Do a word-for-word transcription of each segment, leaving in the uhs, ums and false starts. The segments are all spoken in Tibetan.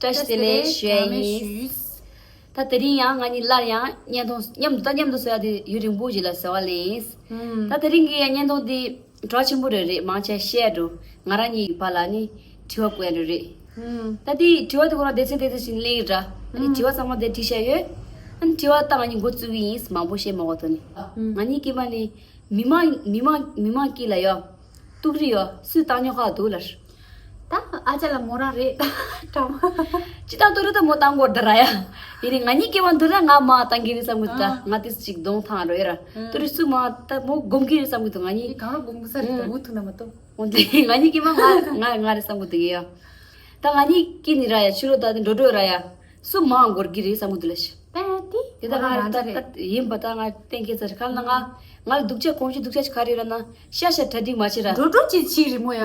བཀྲ་ཤིས་བདེ་ལེགས་ཞུ་ཡ་ཡིན། ད་དེ་རིང་ཡང་ང་གཉིས་སླར་ཡང་བརྙན་ཐུང་མཉམ་དུ་ད་མཉམ་དུ་བཟོ་ཡ་དེ་ཡུན་རིང་པོ་ཞིག་ལ་ཟེར་བ་ལེན། ད་དེ་རིང་གི་བརྙན་ཐུང་འདི་གྲོགས་ཆེན་པོ་རེ་རེད། མང་ཆེ་བཤད་འགྲོ། ང་རང་གཉིས་ཀྱི་བར་ལ་ནི་དྲི་བ་བཀོད་ཡ་རེ་རེད། ད་དེ་དྲི་བ་དེ་ཁོ་རང་སྡེ་ཚན་སྡེ་ཚན་བཞིན་གླེང་གི་འདྲ། ཨ་ནི་དྲི་བ་ཚང་མ་དེ་བྲིས་བཞག་ཡོད། ཨ་ནི་དྲི་བ་ད་ང་གཉིས་འགོ་བཙུགས་ཀྱི་ཡིན། མང་པོ་བཤད་མ་དགོས་དོ་ནི། ང་གཉིས་ཀྱི་མ་ནི་མི་མང་མི་མང་མི་མང་དཀྱིལ་ལ་ཡོད། ཏུག་རི་ཡོད་སུས་བཏང་ཉོ་ཁག་འདུག་ལར། ད་ཨ་ཅག་ལ་མོ་རང་རེད་ད་དྲ་མ། ཅི་ད་ཏུ་རི་ད་མོ་བཏང་དགོས་ད་ར་ཡ། ཡིན་ནི་ང་གཉིས་སྐྱེ་བ་འདུག་ན་ང་མ་བཏང་གི་རེད་བསམ་གི་འདུག་ད་ང་ཏི་ཅིག་གདོང་ཐང་རོ་ཡ་ར། ཏུ་རི་སུ་མ་ད་མོ་སྒོམ་གི་རེད་བསམ་གི་འདུག་ང་གཉིས། གང་རོ་སྒོམ་གི་ས་རེད་ད་འུ་ཐུག་ན་མ་གཏོགས། འོན་ཏེ་ང་གཉིས་སྐྱེ་མ་ང་ང་ང་རེད་བསམ་གི་འདུག་ཡ། ད་ང་གཉིས་སྐྱེ་ནི་ར་ཡ་ཕྱི་རོ་ད་འགྲོ་འགྲོ་ར་ཡ། སུ་མ་འགོར་གི་རེད་བསམ་གི་འདུག་ལ་ཤི། པ་ཏི། དེ་ད་ང་རེད་ད་ད་ཡིན་པ་ད་ང་གཏན་འཁེལ་ཚར་ག་ལ་ང་། ང་ལ་སྡུག་ཅག་གོམས་གཤིས་སྡུག་ཅག་ཅིག་ག་རེ་ར་ན་ཤ་ཤ་གྲ་སྒྲིག་མ་བྱེད་ར། འགྲོ་འགྲོ་ཅིག་ཅིག་རི་མོ་ཡ།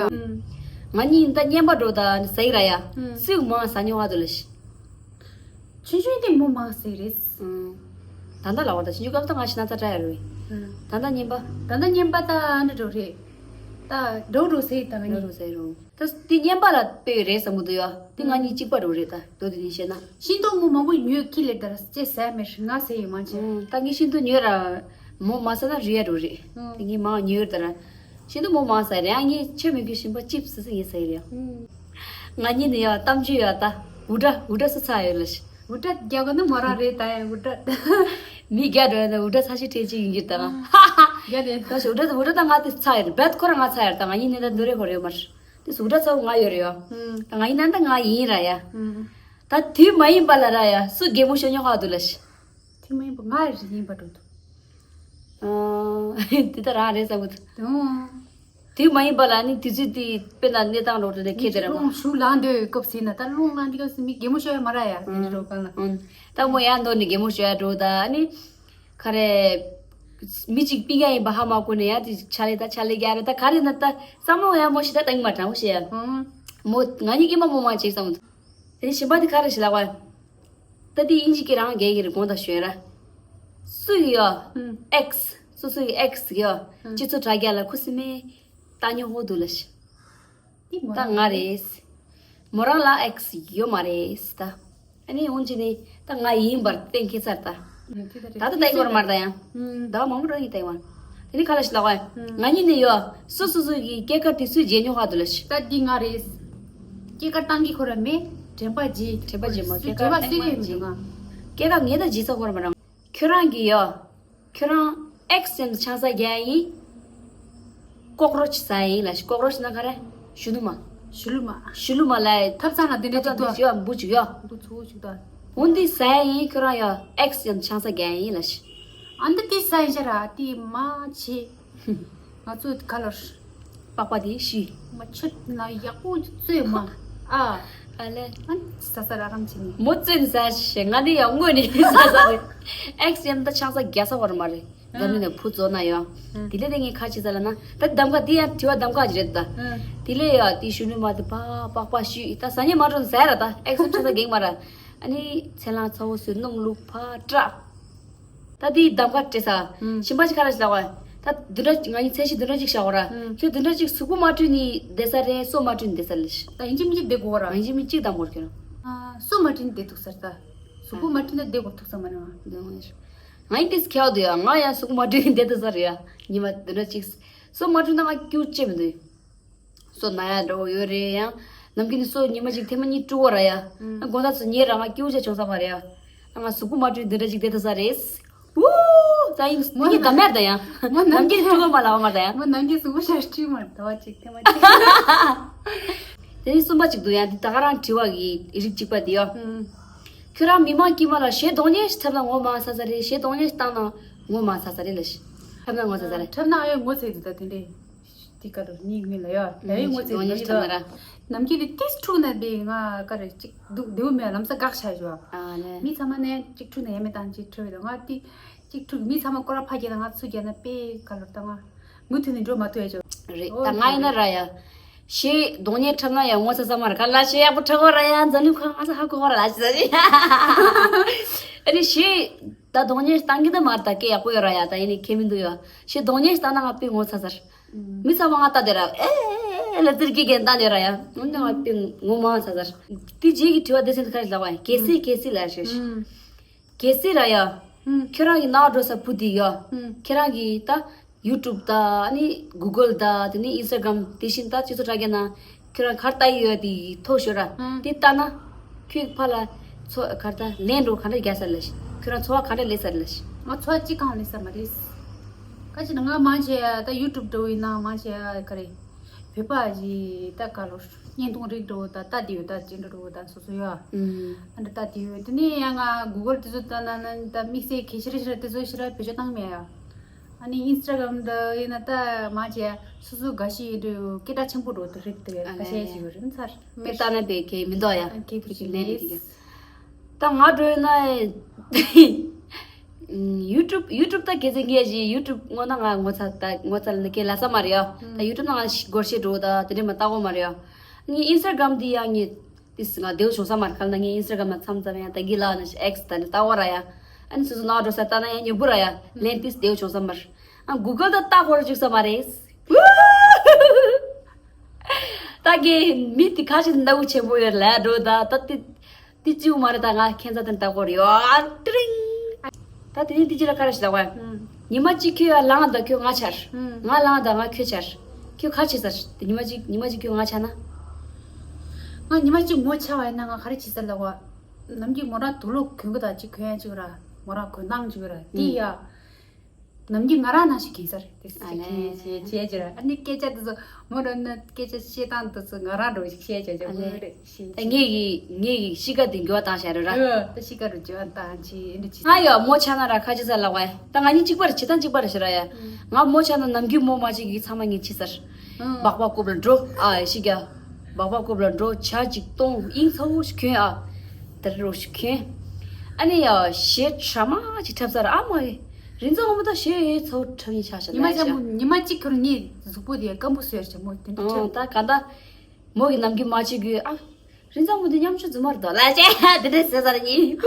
ང་གཉིས་ད་བརྙན་པ་འགྲོ་ད་ཟ་ཡི་ར་ཡ། སུས་མ་ཟ་ཉོ་བ་འདུག་ལ་ཤི། ཆུང་ཆུང་དེ་མོ་མ་ཟེར་རེད། ད་ད་ལ་བ་ད་ཆུང་ཆུང་སྐབས་ད་ང་ཤི་ན་ཚ་དྲ་ཡ་རུ། ད་ད་བརྙན་པ། ད་ད་བརྙན་པ་ད་ཨ་འདྲ་འགྲོ་རེད། ད་འགྲོ་འགྲོ་ཟེར་ད་ང་གཉིས། འགྲོ་འགྲོ་ཟེར་རུ། ད་དེ་བརྙན་པ་ལ་དཔེ་རེད་བསམ་གི་འདུག་ཡ། དེ་ང་གཉིས་གཅིག་པ་རུ་རེད་ད་མདོ་དེ་ནས་བཤད་ན། ཤིང་ཏོག་མོ་མང་པོ་ཉོས་ཁྱི་ལས་དར་ཅེ་ཟ་མེད་ང་ཟེར་ཡོད་མ་བྱས། ད་ངས་ཤིང་ཏོག་ཉོས་ར། མོ་མ་ཟ་ན་རི་ཡ་རུ་རེད། དེ་ངས་མང་ཉོས་ཡོད་ད་ར། ཤིང་ཏོག་མོ་མ་ཟ་རེད་ཨ་ངས་ཆེ་མོད་ཀྱི་ཞིམ་པ་ཅིབ་སི་སི་ངས་ཟ་ཡི་རེད། ང་གཉིས་ནི་ཡ་གཏམ་རྒྱུད་ཡ་ད་འུ་དྲ་འུ་དྲ་སུ་ཚ་ཡོད་ལ་ཤི། འུ་དྲ་རྒྱག་གི་ནི་མོ་རང་རེད་ད་ཡ་འུ་དྲ། མི་རྒྱ་འགྲོ་ཡ་ད་འུ་དྲ་ཚ་ཤི་ཁྲེལ་ཅིག་ཡིན་གྱི་ད་ང་། རྒྱ་དེ། ད་ཤི་འུ་དྲ་འུ་དྲ་ད་ང་དེ་ཚ་ཡོད་རེད་བད་ཁོ་ར་ང་ཚ་ཡོད་ད་ང་གཉིས་ནི་ད་འདུ་རེ་ཧོ་རེ་ཡོད་མ་རེད། དེ་སུ་འདྲ་ཚ་བོ་ང་ཡོད་རེད་ཡ། ད་ང་ཡིན་ན་ད་ང་ཡིན་ར་ཡ། ད་དུས་མ་ཡིན་པ་ལ་ར་ཡ་སུ་གད་མོ་ཤོར་ཉོག་ཧ་འདུག་ལ་ཤི། དུས་མ་ཡིན་པ་ང་རེ་ཡིན་པ་འགྲོ་འདུག་དེ་ད་རང་རེད་བསམ་གི་འདུག་དུས་མ་ཡིན་པ་ལ་ནི་དུས་ཚོད་དེ་དཔེར་ན་གནས་སྟངས་རོགས་དེ་ཁྱེད་དེ་ར་མ། རླུང་ཞུགས་ལངས་འདོད་སྐབས་ཟིན་ན་ད་རླུང་ལངས་འདི་སྐབས་སུ་མི་གད་མོ་ཤོར་ཡ་མ་ར་ཡ་དེ་འདྲ་རོགས་གང་ལ། ད་མོ་ཡ་འདོར་ནི་གད་མོ་ཤོར་ཡ་འགྲོ་ད་ནི། ག་རེ། མི་གཅིག་པི་ཀ་ཡིན་པ་ཧ་མ་གོ་ནས་ཡ་དེ་ཆ་ལེ་ད་ཆ་ལེ་རྒྱ་རེ་ད་ག་རེ་ན་ད་བསམ་བློ་ཡ་མོ་ཞིག་ད་ཏང་མ་དྲང་མོ་ཞེ་ཡ། མོ་ང་གཉིས་ཀྱི་མ་མོ་མ་ཅིག་བསམ། དེ་ནས་གཞན་པ་དེ་ག་རེ་ཞིག་ལ་བ། ད་དེ་ཨིན་ཇི་སྐད་རང་རྒྱལ་གྱི་རེ་དགོངས་དག་ཞོན་ར། སུ་ཡི་ཡོ། ཨེག་སི། སུ་སུ་ཡི་ཨེག་སི་ཡོ། སྤྱི་ཚོགས་དྲ་རྒྱ་ལ་ཁུ་སི་མེ། ལྟ་ཉོ་ཧོ་དུ་ལ་ཤི། ད་ང་རེད། མོ་རང་ལ་ཨེག་སི་ཡོད་མ་རེད་ད། ཨ་ནི་འོན་ཅི་ནི་ད་ང་ཡིན་པར་གཏན་འཁེལ་ཚར་ད། ད་ད་ལྟ་ཡོད་མ་རེད་ད་ཡང་། ད་མང་པོ་རང་ཡིན་ད་ཡང་། དེ་ནི་ཁ་ལ་ཞིག་ལ་བ། ང་གཉིས་ནི་ཡོད་སུ་སུ་སུ་གི་སྐྱེས་སྐར་དེ་སུས་རྗེས་ཉོ་ཧ་དུ་ལ་ཤི། ད་འདི་ང་རེད། སྐྱེས་སྐར་བཏང་གི་ཁོ་ར་མེད། དྲན་པ་རྗེས། དྲན་པ་རྗེས་མ་སྐྱེས་སྐར་བཏང་གི་མ་རྗེས། སྐྱེས་སྐར་ངས་ད་རྗེས་ས་ཁོ་ར་མ་རང་། ཁྱོད་རང་གི་ཡོ། ཁྱོད་རང་ཨེག་སི་ཡང་ཆང་ས་རྒྱག་ཡིན། ཀོག་རོ་ཆི་ཟ་ཡིན་ལ་ཤི། ཀོག་རོ་ཆི་ན་ག་རེ། ཞུ་ནུ་མ། ཞུ་ལུ་མ། ཞུ་ལུ་མ་ལ། ཐབ་ཚང་ལ་འདི་འདྲ་ཅིག་ཐབ་ཚང་འདི་ཡོ་འབུ་ཅིག་ཡོ། འབུ་ཚོ་ཅིག་ད། འོན་ཏེ་ཟ་ཡིན་ཁྱོད་རང་ཡོ་ཨེག་སི་ཡང་ཆང་ས་རྒྱག་ཡིན་ལ་ཤི། ཨ་འདི་དེ་ཟ་ཡིན་ཤ་ར་དེ་མ་ཆེ། ང་ཚོ་ག་ལོར། པགས་པ་དེ་ཤི། མ་ཆུ་ན་ཡག་པོ་བཙོས་མ། ཨ། ཨ་ལེ། ཨ་ཟ་ཟ་ར་རམ་ཆེ་ནི། མོ་བཙོས་ནི་ཟ་ཤེ་ང་ནི་ཡང་དངོས་ནི་ཟ་ཟ་རེད། ཨེག་སི་ཡང་ད་ཆང་ས་རྒྱག་ས་བར་མ་རེད། འཛམ་གླིང་ནས་བུ་བཙོ་ན་ཡང་། དེ་ལས་དེ་ངས་ཁ་ཆེ་ས་ལ་ན་ད་གདམ་ག་དེ་ཡང་དྲི་བ་གདམ་ག་ཅི་རེད་ད། དེ་ལས་ཡང་དེ་ཤུ་ནུ་མ་དེ་པ་པགས་པ་ཤི་ད་ཟ་ཉེ་མ་འགྲོ་ཟ་ཡ་ར་ད་ཨེག་སི་ཡང་ཆང་ས་རྒྱག་མ་ར། ཨ་ནི་ཚལ་ལང་ཚ་བོ་སུ་སྣུམ་བླུགས་ཕ་སྐྲག་ད་དེའི་གདམ་ག་སྤྲད་ས། ཞིམ་པ་ཅིག་ཁ་ལ་ཞིག་ལ་བ། ད་བདུན་ཕྲག་ང་གཉིས་ཚད་གཞི་བདུན་ཕྲག་གཅིག་བཞག་གོ་ར། ཁྱོད་བདུན་ཕྲག་གཅིག་གཟུགས་པོ་མ་བཀྲུས་ནི་བསྡད་ས་རེད་སོ་མ་བཀྲུས་ནི་བསྡད་ས་རེད། ད་ཡིན་གཅིག་མིན་གཅིག་བསྡད་དགོས་ར། ཡིན་གཅིག་མིན་གཅིག་གདམ་གོ་ར་ཁྱོད་རང་། སོ་མ་བཀྲུས་ནི་བསྡད་ཐུག་ས་རེད་ད། གཟུགས་པོ་མ་བཀྲུས་ན་བསྡད་དགོས་ཐུག་ས་མ་རེད་ང་། ང་ཡིན་ཏིས་ཁྱེའུ་འདུག་ཡ་ང་ཡང་གཟུགས་པོ་མ་བཀྲུས་ནི་བསྡད་ཐུག་ས་རེད་ཡ། ཉི་མ་བདུན་ཕྲག་གཅིག་སོ་མ་བཀྲུས་ན་ང་སྐྱུར་ཅེས་མི་འདུག་སོ་ན་ཡ་འདྲ་བོ་ཡོད་རེད་ཡང་། ནམ་རྒྱུན་ནི་སོ་ཉི་མ་གཅིག་ཐེངས་མ་གཉིས་བཀྲུ་བ་ར་ཡ། ཨ་དགོང་དག་ཚོ་ཉེ་ར་ང་སྐྱུར་བྱ་བྱུང་ས་མ་རེད་ཡ། ཨ་ང་གཟུགས་པོ་མ་བཀྲུས་འདི་འདྲ་ཅིག་བསྡད་ཐུབ་ས་རེད། ཝུ། ད་ཡིན་མོ་ཡིན་ད་མེར་ད་ཡ། མོ་ནམ་རྒྱུན་བཀྲུ་བ་མ་ལ་བ་མ་ད་ཡ། མོ་ནམ་རྒྱུན་གཟུགས་པོ་ཤ་བཀྲུས་མ་རེད་ད་བ་ཅིག་ཐེངས་མ་གཅིག་དེ་ནི་གསུམ་པ་གཅིག་འདུག་ཡ་འདི་ད་ག་རང་དྲི་བ་གི་རིགས་གཅིག་པ་འདི་ཡ། ཁྱོད་རང་མི་མང་དཀྱིལ་མ་ལ་གཞས་གདོང་ཉེས་ཤིག་འཁྲབ་ན་ངོ་མ་ཚ་ས་རེད་གཞས་གདོང་ཉེས་ཤིག་བཏང་ན་ངོ་མ་ཚ་ས་རེད་ལ་ཤི། འཁྲབ་ན་ངོ་ཚ་ས་རེད། འཁྲབ་ན་ཨ་ཡོད་ངོ་ཚ་ཡི་འདུག་ད་དེ་འདྲས། དེ་ཀ་རུ་གཉིས་མི་ལ་ཡ་ལ་ཡི་ངོ་ཚ་ཡི་འདུག་ད། ནམ་རྒྱུན་དེ་ཏིས་འཁྲུག་ན་དེ་ང་ཀ་རེ་གཅིག་འདུག་འདེའུ་མེད་ལམ་སང་དགག་བྱ་ཞུ་བ། ཨ་ལེ། མི་ཚང་མ་ནས་གཅིག་འཁྲུག་ན་ཡ་མེད་དང་གཅིག་འཁྲུག་ཡོད་ང་དེ་གཅིག་འཁྲུག་མི་ཚང་མ་སྐོར་ར་ཕ་རྒྱལ་ན་ང་ཚུར་རྒྱལ་ན་དཔེ་ཀ་ལོར་ད་ང་མུ་མཐུད་ནས་འགྲོ་མ་ཐུབ་ཡ་ཅོ། རེད་ད་ང་ཡིན་ན་ར་ཡ། གཞས་གདོང་ཉེས་འཁྲབ་ན་ཡང་ངོ་ཚ་ཚ་མ་རེད་ག་ལ་གཞས་ཡག་པོ་འཁྲབ་གོ་ར་ཡ་འཛམ་གླིང་ཁོ་ང་ཚ་ཧ་གོ་གོ་ར་ལ་ཅི་ཟ་ཅི། ཨ་ནི་གཞས་ད་གདོང་ཉེས་བཏང་གི་ད་མ་རེད་ད་སྐད་ཡག་པོ་ཡོད་ར་ཡ་ད་ཡིན་ནི་ཁྱད་མི་འདུག་ཡ་གཞས་གདོང་ཉེས་བཏང་ན་ང་དཔེ་ངོ་ཚ་ཚར། མི་ཚང་མ་ང་ལྟ་དེ་ར་ཨེ་ཨེ་ ཨེ་ལ་ཙིར་ཀི་གན་ད་ནེ་ར་ཡ། ང་ནེ་བ་པིང་ངོ་མ་ཚ་ཚར། དེ་རྗེས་ཀྱི་དྲི་བ་དེ་སེམས་ཁ་ཞིག་ལ་བ་ཡ། གལ་སྲིད་གལ་སྲིད་ལ་ཞེས། གལ་སྲིད་ར་ཡ། ཁྱོད་རང་གི་ནང་འགྲོ་ས་བུ་དེ་ཡ། ཁྱོད་རང་གི་ད་ཡུ་ཊུབ་ད་ཨ་ནི་གུ་གལ་ད་དེ་ནི་ཨིན་སི་ཊ་གྷ་རམ་དེ་བཞིན་ད་སྤྱི་ཚོགས་དྲ་རྒྱ་ན་ཁྱོད་རང་གར་ལྟ་ཡི་ཡོད་དེ་ཐོ་ཤོད་ར། དེ་ལྟ་ན་ཁྱོད་ཕ་ལ་ཚོ་གར་ད་ལན་འགྲོ་ག་འདྲ་རྒྱག་ས་ལ་ཤི། ཁྱོད་རང་ཚོ་བ་ག་འདྲ་ལས་ས་ལ་ཤི། ང་ཚོ་བ་གཅིག་གང་ལས་ས་མ་རེད། ཁ་ཅིག་ན་ང་མང་ཆེ་ད་ཡུ་ཊུབ་འགྲོ་ཡིན་ན་མང་ཆེ་ག་རེ་བོད་པ་ཞིག་ད་ག་ལོ་བརྙན་ཐུང་རིགས་འགྲོ་ད་ལྟ་དེ་ཡོད་ད་ཅི་འདྲ་འགྲོ་ད་སོ་སོ་ཡོད། ཨ་འདྲ་ད་དེ་ཡོད་དེ་ནས་ཡང་ང་གུ་གལ་དེ་ཚོ་ལྟ་ན་ན་ད་དམིགས་བསལ་གལ་ཆེ་རེ་ཆེ་རེ་དེ་ཚོ་ཞེ་དྲག་བེད་སྤྱོད་བཏང་མེད་ཡ། ཨ་ནི་ཨིན་སི་ཊ་གྷ་རམ་འདི་ཡིན་ན་ད་མ་བྱས་སོ་སོ་འགའ་ཞིག་ཡིན་དུས་སྐད་གྲགས་ཆེན་པོ་འགྲོ་དུ་རེད་དེ་ཨ་ཁ་ཤས་ལས་ཤིག་ཡོད་རེད་ཚར་དེ་མེད་ལྟ་ན་བས་གལ་མི་འདུག་ཡ། ཨ་ཁེ་ཁུ་ཞིག་ལས་ལས་དེ་ག་ད་ང་འགྲོ་ཡོད་ན་ཡུ་ཊུབ་ཡུ་ཊུབ་ད་གལ་སྲིད་ངས་ཞིག་ཡུ་ཊུབ་ངོ་ན་ང་ངོ་ཚ་ད་ངོ་ཚ་ལ་ནི་གལ་ལ་ས་མ་རེད་ཡ། ད་ཡུ་ཊུབ་ན་ང་ཞིག་སྒོར་གཞས་འགྲོ་ད་དེ་འདྲས་མ་ལྟ་གོ་མ་རེད་ཡ། ངས་ཨིན་སི་ཊ་གྷ་རམ་འདི་ཡ་ངས། ཏིས་ང་དེའུ་བྱུང་ས་མར་ཁལ་ན་ངའི་ཨིན་སི་ཊ་གྷ་རམ་ན་མཚམས་མཚམས་ཡང་ད་གི་ལ་ནི་ཨེག་སི་ད་ནི་ལྟ་བ་ར་ཡ། ཨ་ནི་སོ་སོ་ནང་འགྲོ་ས་ལྟ་ན་ཡང་ཉོ་བུ་ར་ཡ། ལན་ཏིས་དེའུ་བྱུང་ས་མར། ཨ་གུ་གལ་ད་ལྟ་ཁོ་ར་བཅུག་ས་མ་རེད། ད་གི་མི་དེ་ཁ་ཅིག་ནག་པོ་ཆེན་པོ་ཡོད་ལ་འགྲོ་ད་ད་ཏི་ཏི་བཅུག་མ་རེད་ད་ང་ཁྱེད་ཚ་དེ་ལྟ་ཁོ་ར་ཡོད་ཏི་རིང་། ད་དེ་ནས་དེ་ཅི་ལ་ཁ་ར་ཞིག་ལ་བ། ཉི་མ་གཅིག་ཁྱོད་ཡར་ལངས་དང་ཁྱོད་ང་ཆར། ང་ལངས་དང་ང་ཁྱོད་ཆར། ཁྱོད་ཁ་ཆེ་སར་དེ་ཉི་མ་གཅིག་ཉི་མ་གཅིག་ཁྱོད་ང་ཆ་ན། ང་ཉི་མ་གཅིག་ངོ་ཆ་བ་ཡིན་ན་ང་ག་རེ་བྱེད་སར་ལ་བ། ནམ་རྒྱུན་མོ་རང་དུག་ལོག་གོན་གི་དང་གཅིག་གོན་ཡ་གཅིག་ར་མོ་རང་གོན་སྟངས་གཅིག་ར་དེ་ཡ། ནམ་རྒྱུན་ང་རང་ནང་ཞིག་གིན་ས་རེད་དེ་ཨ་ལས། ཟེར་གྱི་ར་ཨ་ནི་སྐད་ཆ་དེ་ཚོ་མོ་རང་ནི་སྐད་ཆ་བཤད་སྟངས་དེ་ཚོ་ང་རང་འགྲོ་ཞིག་བཤད་བྱ་བྱ་ཨ་ལས། མོ་རེད་ཤེས་ད་ངེད་ཀྱི་ངེད་ཀྱི་གཤིས་ཀ་དེ་འགྱུར་བ་བཏང་བྱ་རེད་ར། ད་གཤིས་ཀ་རུ་འགྱུར་བ་བཏང་ཆེ་འདི་ཅི་ང་ཡ་མོ་ཆ་ན་ར་ཁ་ཅི་ས་ལ་བ་ཡ། ད་ང་གཉིས་གཅིག་པ་རེད་བྱེད་སྟངས་གཅིག་པ་རེད་ཤི་ར་ཡ། ང་མོ་ཆ་ན་ནམ་རྒྱུན་མོ་མ་གཅིག་གི་ཚང་མ་ངས་ཅི་སར། སྦག་སྦག་རྐུབ་ལ་འགྲོ་ཨ་ཤི་རྒྱ། སྦག་སྦག་རྐུབ་ལ་འགྲོ་ཇ་གཅིག་བཏུང་ཨིན་ཚ་བོ་ཞིག་གྱོན་ཨ། དེར་རོ་ཞིག་གྱོན། ཨ་ནི་ཡ་གཞས་གྲ་མ་ཅིག་འཁྲབ་ས་ར་ཨ་མ་ཡི། རིན་ཚང་འོ་མ་ད་གཞས་ཡོད་ཚ་བོ་འཁྲབ་ཡིན་ཆ་ཤ་ཉི་མ་ལ་ཅག་ཤ། མོ་ཉི་མ་གཅིག་ཁྱོད་ངའི་གཟུགས་པོ་དེ་སྐམ་པོ་བཟོས་ཤ་མོ་དེ་འདྲ་འཁྲབ། ད་ག་ད། མོ་གི་ནམ་རྒྱུན་མ་བྱེད་དགོས་ཨ། རིན་ཚང་མོ་དེ་ཉམ་ཆུང་རྫུན་མ་རེད་དོ་ལ་ཅེ་དེ་འདྲ་ཟེར་ས་རེད་ཉིན།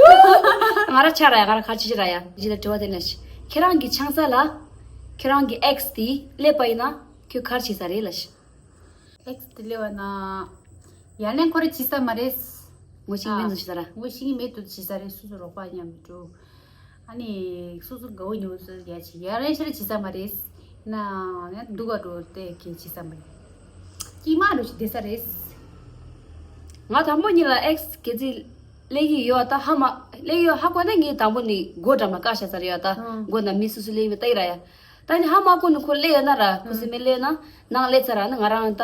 ང་ར་ཆ་ར་ཡ་ང་ར་ཁ་ཆེ་ཆེ་ར་ཡ་ཇི་ལ་དྲི་བ་དེ་ནས་ཤི། ཁྱེད་རང་གི་ཆང་ས་ལ། ཁྱེད་རང་གི་ཨེག་སི་དེ་སླེབས་པ་ཡིན་ན་ཁྱོད་གར་བྱེད་ས་རེད་ལ་ཤི། ཨེག་སི་དེ་ལེ་བ་ན། ཡ་ལན་ཁོ་རེ་བྱེད་ས་མ་རེད། ངོ་ཤེས་མེད་དུ་བྱེད་ས་ར། ངོ་ཤེས་མེད་དུ་བྱེད་ས་རེད་སོ་སོ་རོགས་པ་མཉམ་དུ་འགྲོ། ཨ་ནི་སོ་སོ་དགའ་བོ་ཉོ་སོ་ཡ་ཆེ་ཡ་ལན་ཤར་བྱེད་ས་མ་རེད། ན་ཡ་འདུག་ག་འགྲོ་དེ་གས་བྱེད་ས་མ་རེད། སྐྱིད་མ་འགྲོ་ཞིག་བསྡད་ས་རེད། ང་དང་པོ་ཉིད་ལ་ཨེག་སི་གལ་སྲིད་སླེབས་ཀྱི་ཡོད་ད་ཧ་མ་སླེབས་ཡོད་ཧ་གོ་ན་ངས་དང་པོ་ནི་སྒོ་འགྲམ་ལ་བཀག་བཞག་ས་རེད་ཡོད་ད། སྒོ་ནང་མི་སོ་སོ་སླེབས་ཡོད་ད་ཡི་ར་ཡ། ད་ནི་ཧ་མ་གོ་ནི་ཁོ་སླེབས་ཡོད་ན་ར་ཁོ་སི་མི་སླེབས་ན་ནང་སླེབས་ཚར་ར་ནི་ང་རང་ད་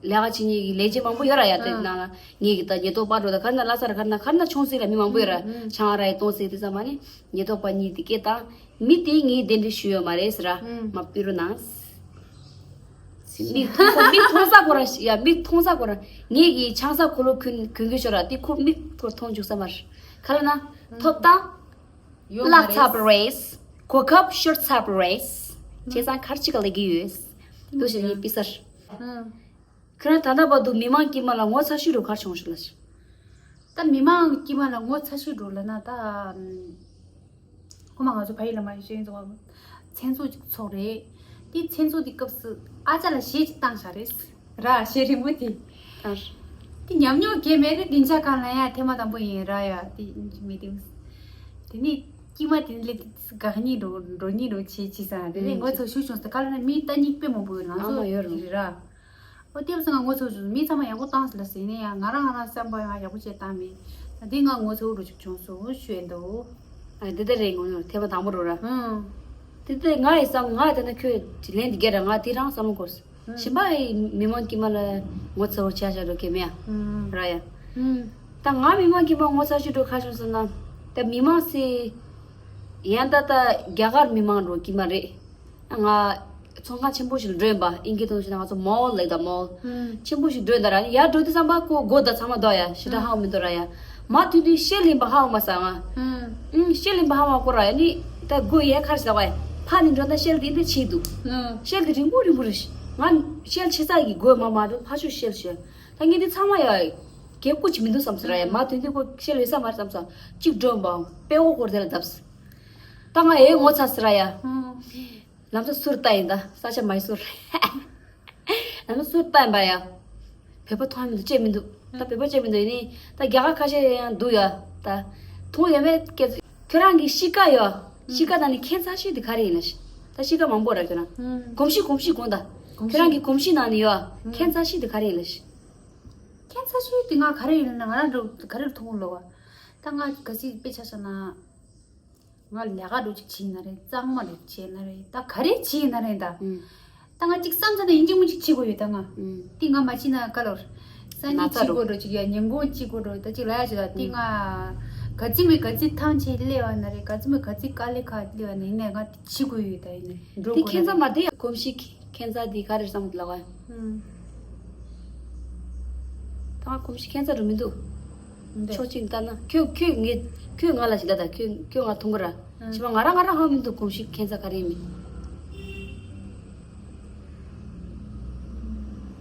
ལས་ཀ་བྱེད་ཉེས་ཀྱི་ལས་བྱེད་མང་པོ་ཡོད་ར་ཡ་དེ་ནང་ལ་ངེད་ཀྱི་ད་ཉེན་རྟོག་པ་འགྲོ་ད་ག་ན་ལ་ས་ར་ག་ན་ག་ན་ཆུང་སྲིད་ལ་མི་མང་པོ་ཡོད་ར་ཆང་ར་ཡི་གཏོང་སྲིད་དེ་ཚང་མ་ནི་ཉེན་རྟོག་པ་གཉིས་དེ་སྐད་བཏང་མི་དེ་ངས་དེ་འདྲ་ཞུ་ཡོད་མ་རེད་ཟེར་ར་མ་པི་རུ་ནང་། མིག་མཐོང་ས་མིག་མཐོང་ས་ཁོ་ར་ཡ་མིག་མཐོང་ས་ཁོ་ར་ངེད་ཀྱི་ཆང་ས་ཁོ་ལོ་གོན་གོན་གི་ཤོར་ར་དེ་ཁོ་མིག་ཁོ་མཐོང་བཅུག་ས་མ་ར་ག་ལ་ན་ཐོབ་ཐང་། ཡོད་མ་རེད། བརླག་ཚར་བ་རེད། གོ་སྐབས་ཤོར་ཚར་བ་རེད། བྱས་ཙང་གར་ཅིག་ག་ལེགས་ཀྱི་ཡོད། འདུག་ཞིག་ཡིན་པི་སར། ཁྱོད་རང་ད་ལྟ་བར་དུ་མི་མང་དཀྱིལ་མ་ལ་ངོ་ཚ་ཤོས་འགྲོ་གར་བྱུང་ཞིག་ལ་ཞིག་ད་མི་མང་གི་དཀྱིལ་མ་ལ་ངོ་ཚ་ཤོས་འགྲོ་ལ་ན་ད། ཁོ་མ་ང་ཚོ་ཕ་ཡུལ་ལ་མ་ཡིན་ཤེས་ཡིན་ཚོ་མཚན་ཚོགས་ཅིག་ཚོགས་རེད། དེ་མཚན་ཚོགས་དེ་སྐབས་སུ་ཨ་ཅག་ལ་གཞས་ཅིག་བཏང་བཞག་རེད། ར་གཞས་རིང་མོ་དེ། ཨར། དེ་ཉམས་མྱོང་གས་མེད་རེད་སྡིངས་ཆ་གང་ལ་ཡ་ཐེངས་མ་དང་པོ་ཡིན་ར་ཡ་དེ་མི་དེ། དེ་ནས་དཀྱིལ་མ་དེ་ནས་སླེབས་དེ་དགའ་ཉིད་འགྲོ་འགྲོ་ཉིད་འགྲོ་བྱེད་ཅི་ཟེར་དེ་ནས་ངོ་ཚ་ཤོས་བྱུང་ཟེར་ག་ལ་ན་མི་ལྟ་ཉིད་དཔེ་མང་པོ་ཡོད་ང་ཚོ་ཨ་མ་ཡོད་རེད། ར། ཨོ་ལྟས་སོང་ང་ངོ་ཚ་བྱུང་མི་ཚང་མ་ཡག་པོ་བཏང་ཟེར་ལ་ཟེར་ནས་ཡང་ང་རང་ང་རང་བསམ་པ་ཡང་ཡག་པོ་བྱས་བཏང་མེད་ད་དེ་ང་ངོ་ཚ་བོ་འགྲོ་ཅིག་བྱུང་སོང་ཞུ་ཡས་འདུག་ཨ་དེ་ལྟར་རེད་ངོ་ནོར་ཐེབས་པ་དང་པོ་རུ་ར། ཨང་། དེ་ལྟར་ང་ཡི་བསམ་ང་ཡི་ད་ན་ཁྱོད་ལན་འདི་རྒྱ་ར་ང་དེ་རང་བསམ་བློ་འཁོར། ཨང་། གཞན་པ་ཡི་མི་མང་དཀྱིལ་མ་ལ་ངོ་ཚ་བོ་ཆ་བཞག་འགྲོ་གི་མེད་ཨ། ཨང་། ར་ཡ། ཨང་། ད་ང་མི་མང་དཀྱིལ་མ་ངོ་ཚ་ཤོས་འགྲོ་ཁ་བྱུང་སོང་ན། ད་མི་མང་སི། ཡང་ད་ད་རྒྱ་གར་མི་མང་འགྲོ་དཀྱིལ་མ་རེད། ང་། ཚོང་ཁང་ཆེན་པོ་ཞིག་ལ་འགྲོ་ཡིན་པ་ཨིན་སྐད་ཐོག་ཞིག་ན་ང་ཚོ་མོལ་ལེགས་དང་མོལ། ཆེན་པོ་ཞིག་འགྲོ་ཡིན་ད་ར་ཡར་འགྲོ་དུས་ཙམ་པ་ཁོ་སྒོ་ད་ཚང་མ་འདོགས་ཡ་ཞེ་དྲག་ཧ་གོ་མི་འདུག་ར་ཡ། མ་ཐོན་དུས་ཤེལ་ཡིན་པ་ཧ་གོ་མ་སོང་ང་། ཨུང་ཤེལ་ཡིན་པ་ཧ་མ་གོ་ར་ཡ་ནི་ད་སྒོ་ཡལ་ཁར་ཟ་བ་ཡ་ཕ་ནི་འགྲོ་ན་ཤེལ་དེ་འདི་ཆེ་འདུག་ཤེལ་དེ་རིང་པོ་རིང་པོ་རེད་ང་ཤེལ་ཆེ་ས་གི་སྒོ་མ་མ་འགྲོ་ཕ་ཆུ་ཤེལ་ཤེལ་ད་ངས་འདི་ཚང་མ་ཡ་གེ་སྐུ་ཅི་མི་འདུག་བསམ་སོང་ར་ཡ་མ་ཐོན་དུས་ཁོ་ཤེལ་ཡོད་ས་མ་རེད་བསམ་སོང་གཅིག་འགྲོ་ཡིན་པའང་དཔེ་འོ་སྐོར་དེ་ལ་བརྡབས། ད་ང་ཨེ་ངོ་ཚ་སི་ར་ཡ། ལམ་སང་སུར་ལྟ་ཡིན་ད་ས་ཆ་མ་ཡི་སུར། ང་ཚོ་སུ་ལྟ་ཡིན་པ་ཡ། བོད་པ་མཐོང་ཡ་མི་འདུག་བྱས་མི་འདུག་ད་བོད་པ་བྱས་མི་འདུག་ཡིན་ནི་ད་རྒྱ་གར་ཁ་ཤས་ཡང་འདུག་ཡ། ད་མཐོང་ཡོད་མེད་སྐད་ཆ། ཁྱོད་རང་གི་གཤིས་ཀ་ཡ། གཤིས་ཀ་ནང་ནས་ཁྱད་མཚར་ཤོས་དེ་ག་རེ་ཡིན་ལ་ཤི། ད་གཤིས་ཀ་མང་པོ་ར་ཁྱོད་རང་། གོམས་གཤིས་གོམས་གཤིས་གོང་ད། གོམས་གཤིས། ཁྱོད་རང་གི་གོམས་གཤིས་ནང་ནས་ཡ། ཁྱད་མཚར་ཤོས་དེ་ག་རེ་ཡིན་ལ་ཤི། ཁྱད་མཚར་ཤོས་དེ་ང་ག་རེ་ཡིན་ན་ང་རང་འགྲོ་ག་རེ་མཐོང་ལོ་བ། ད་ང་ག་སྲིད་དཔེ་ཆ་བཞག་ན། ང་ལས་ཀ་འགྲོ་ཅིག་བྱེད་ན་རེད། གཙང་མ་རེད་བྱེད་ན་རེད། ད་ག་རེ་བྱེད་ན་རེད་ད། ཨུམ། ད་ང་ཅིག་བསམ་ཚར་ན་ཡིན་གཅིག་མིན་གཅིག་བྱེད་དགོས་ཡོད་ད་ང་། ཨུམ། དེ་ང་མ་བྱེད་ན་ག་ལོར། སང་ཉིན་ན་ཚ་བྱེད་དགོས་འགྲོ་ཅིག་ཡ་ཉིན་གུང་བྱེད་དགོས་འགྲོ་ད་ཅིག་ལ་ཡ་ཅིག་ལ་དེ་ཨུམ། ང་། ག་ཚི་མི་ག་ཚི་ཐང་ཆད་སླེབས་པ་ན་རེད། ག་ཚི་མི་ག་ཚི་དཀའ་ལས་ཁག་སླེབས་པ་ན་ཡིན་ན་ང་བྱེད་དགོས་ཡོད་ད་ཡིན་ན་འགྲོ་དེ་དགོས་ན་ཁྱད་མཚར་རེད། མ་དེ་ཡ་གོམས་གཤིས་ཁྱད་མཚར་དེ་ག་རེ་བསམ་གི་ལ་བ། ཨུམ། ད་ང་གོམས་གཤིས་ཁྱད་མཚར་རུ་མི་འདུག་འདི། ཕྱོགས་གཅིག་ལྟ་ན་ཁྱོད་ཁྱོད་ངས་ཁྱོད་ང་ལ་ཞིག་ལ་ད་ཁྱོད་ཁྱོད་ང་མཐོང་གི་ར། ཨ། ཞི་བ་ང་རང་ང་རང་ཧ་མི་འདུག་གོམས་གཤིས་ཁྱད་མཚར་ག་རེ་ཡིན་མིན།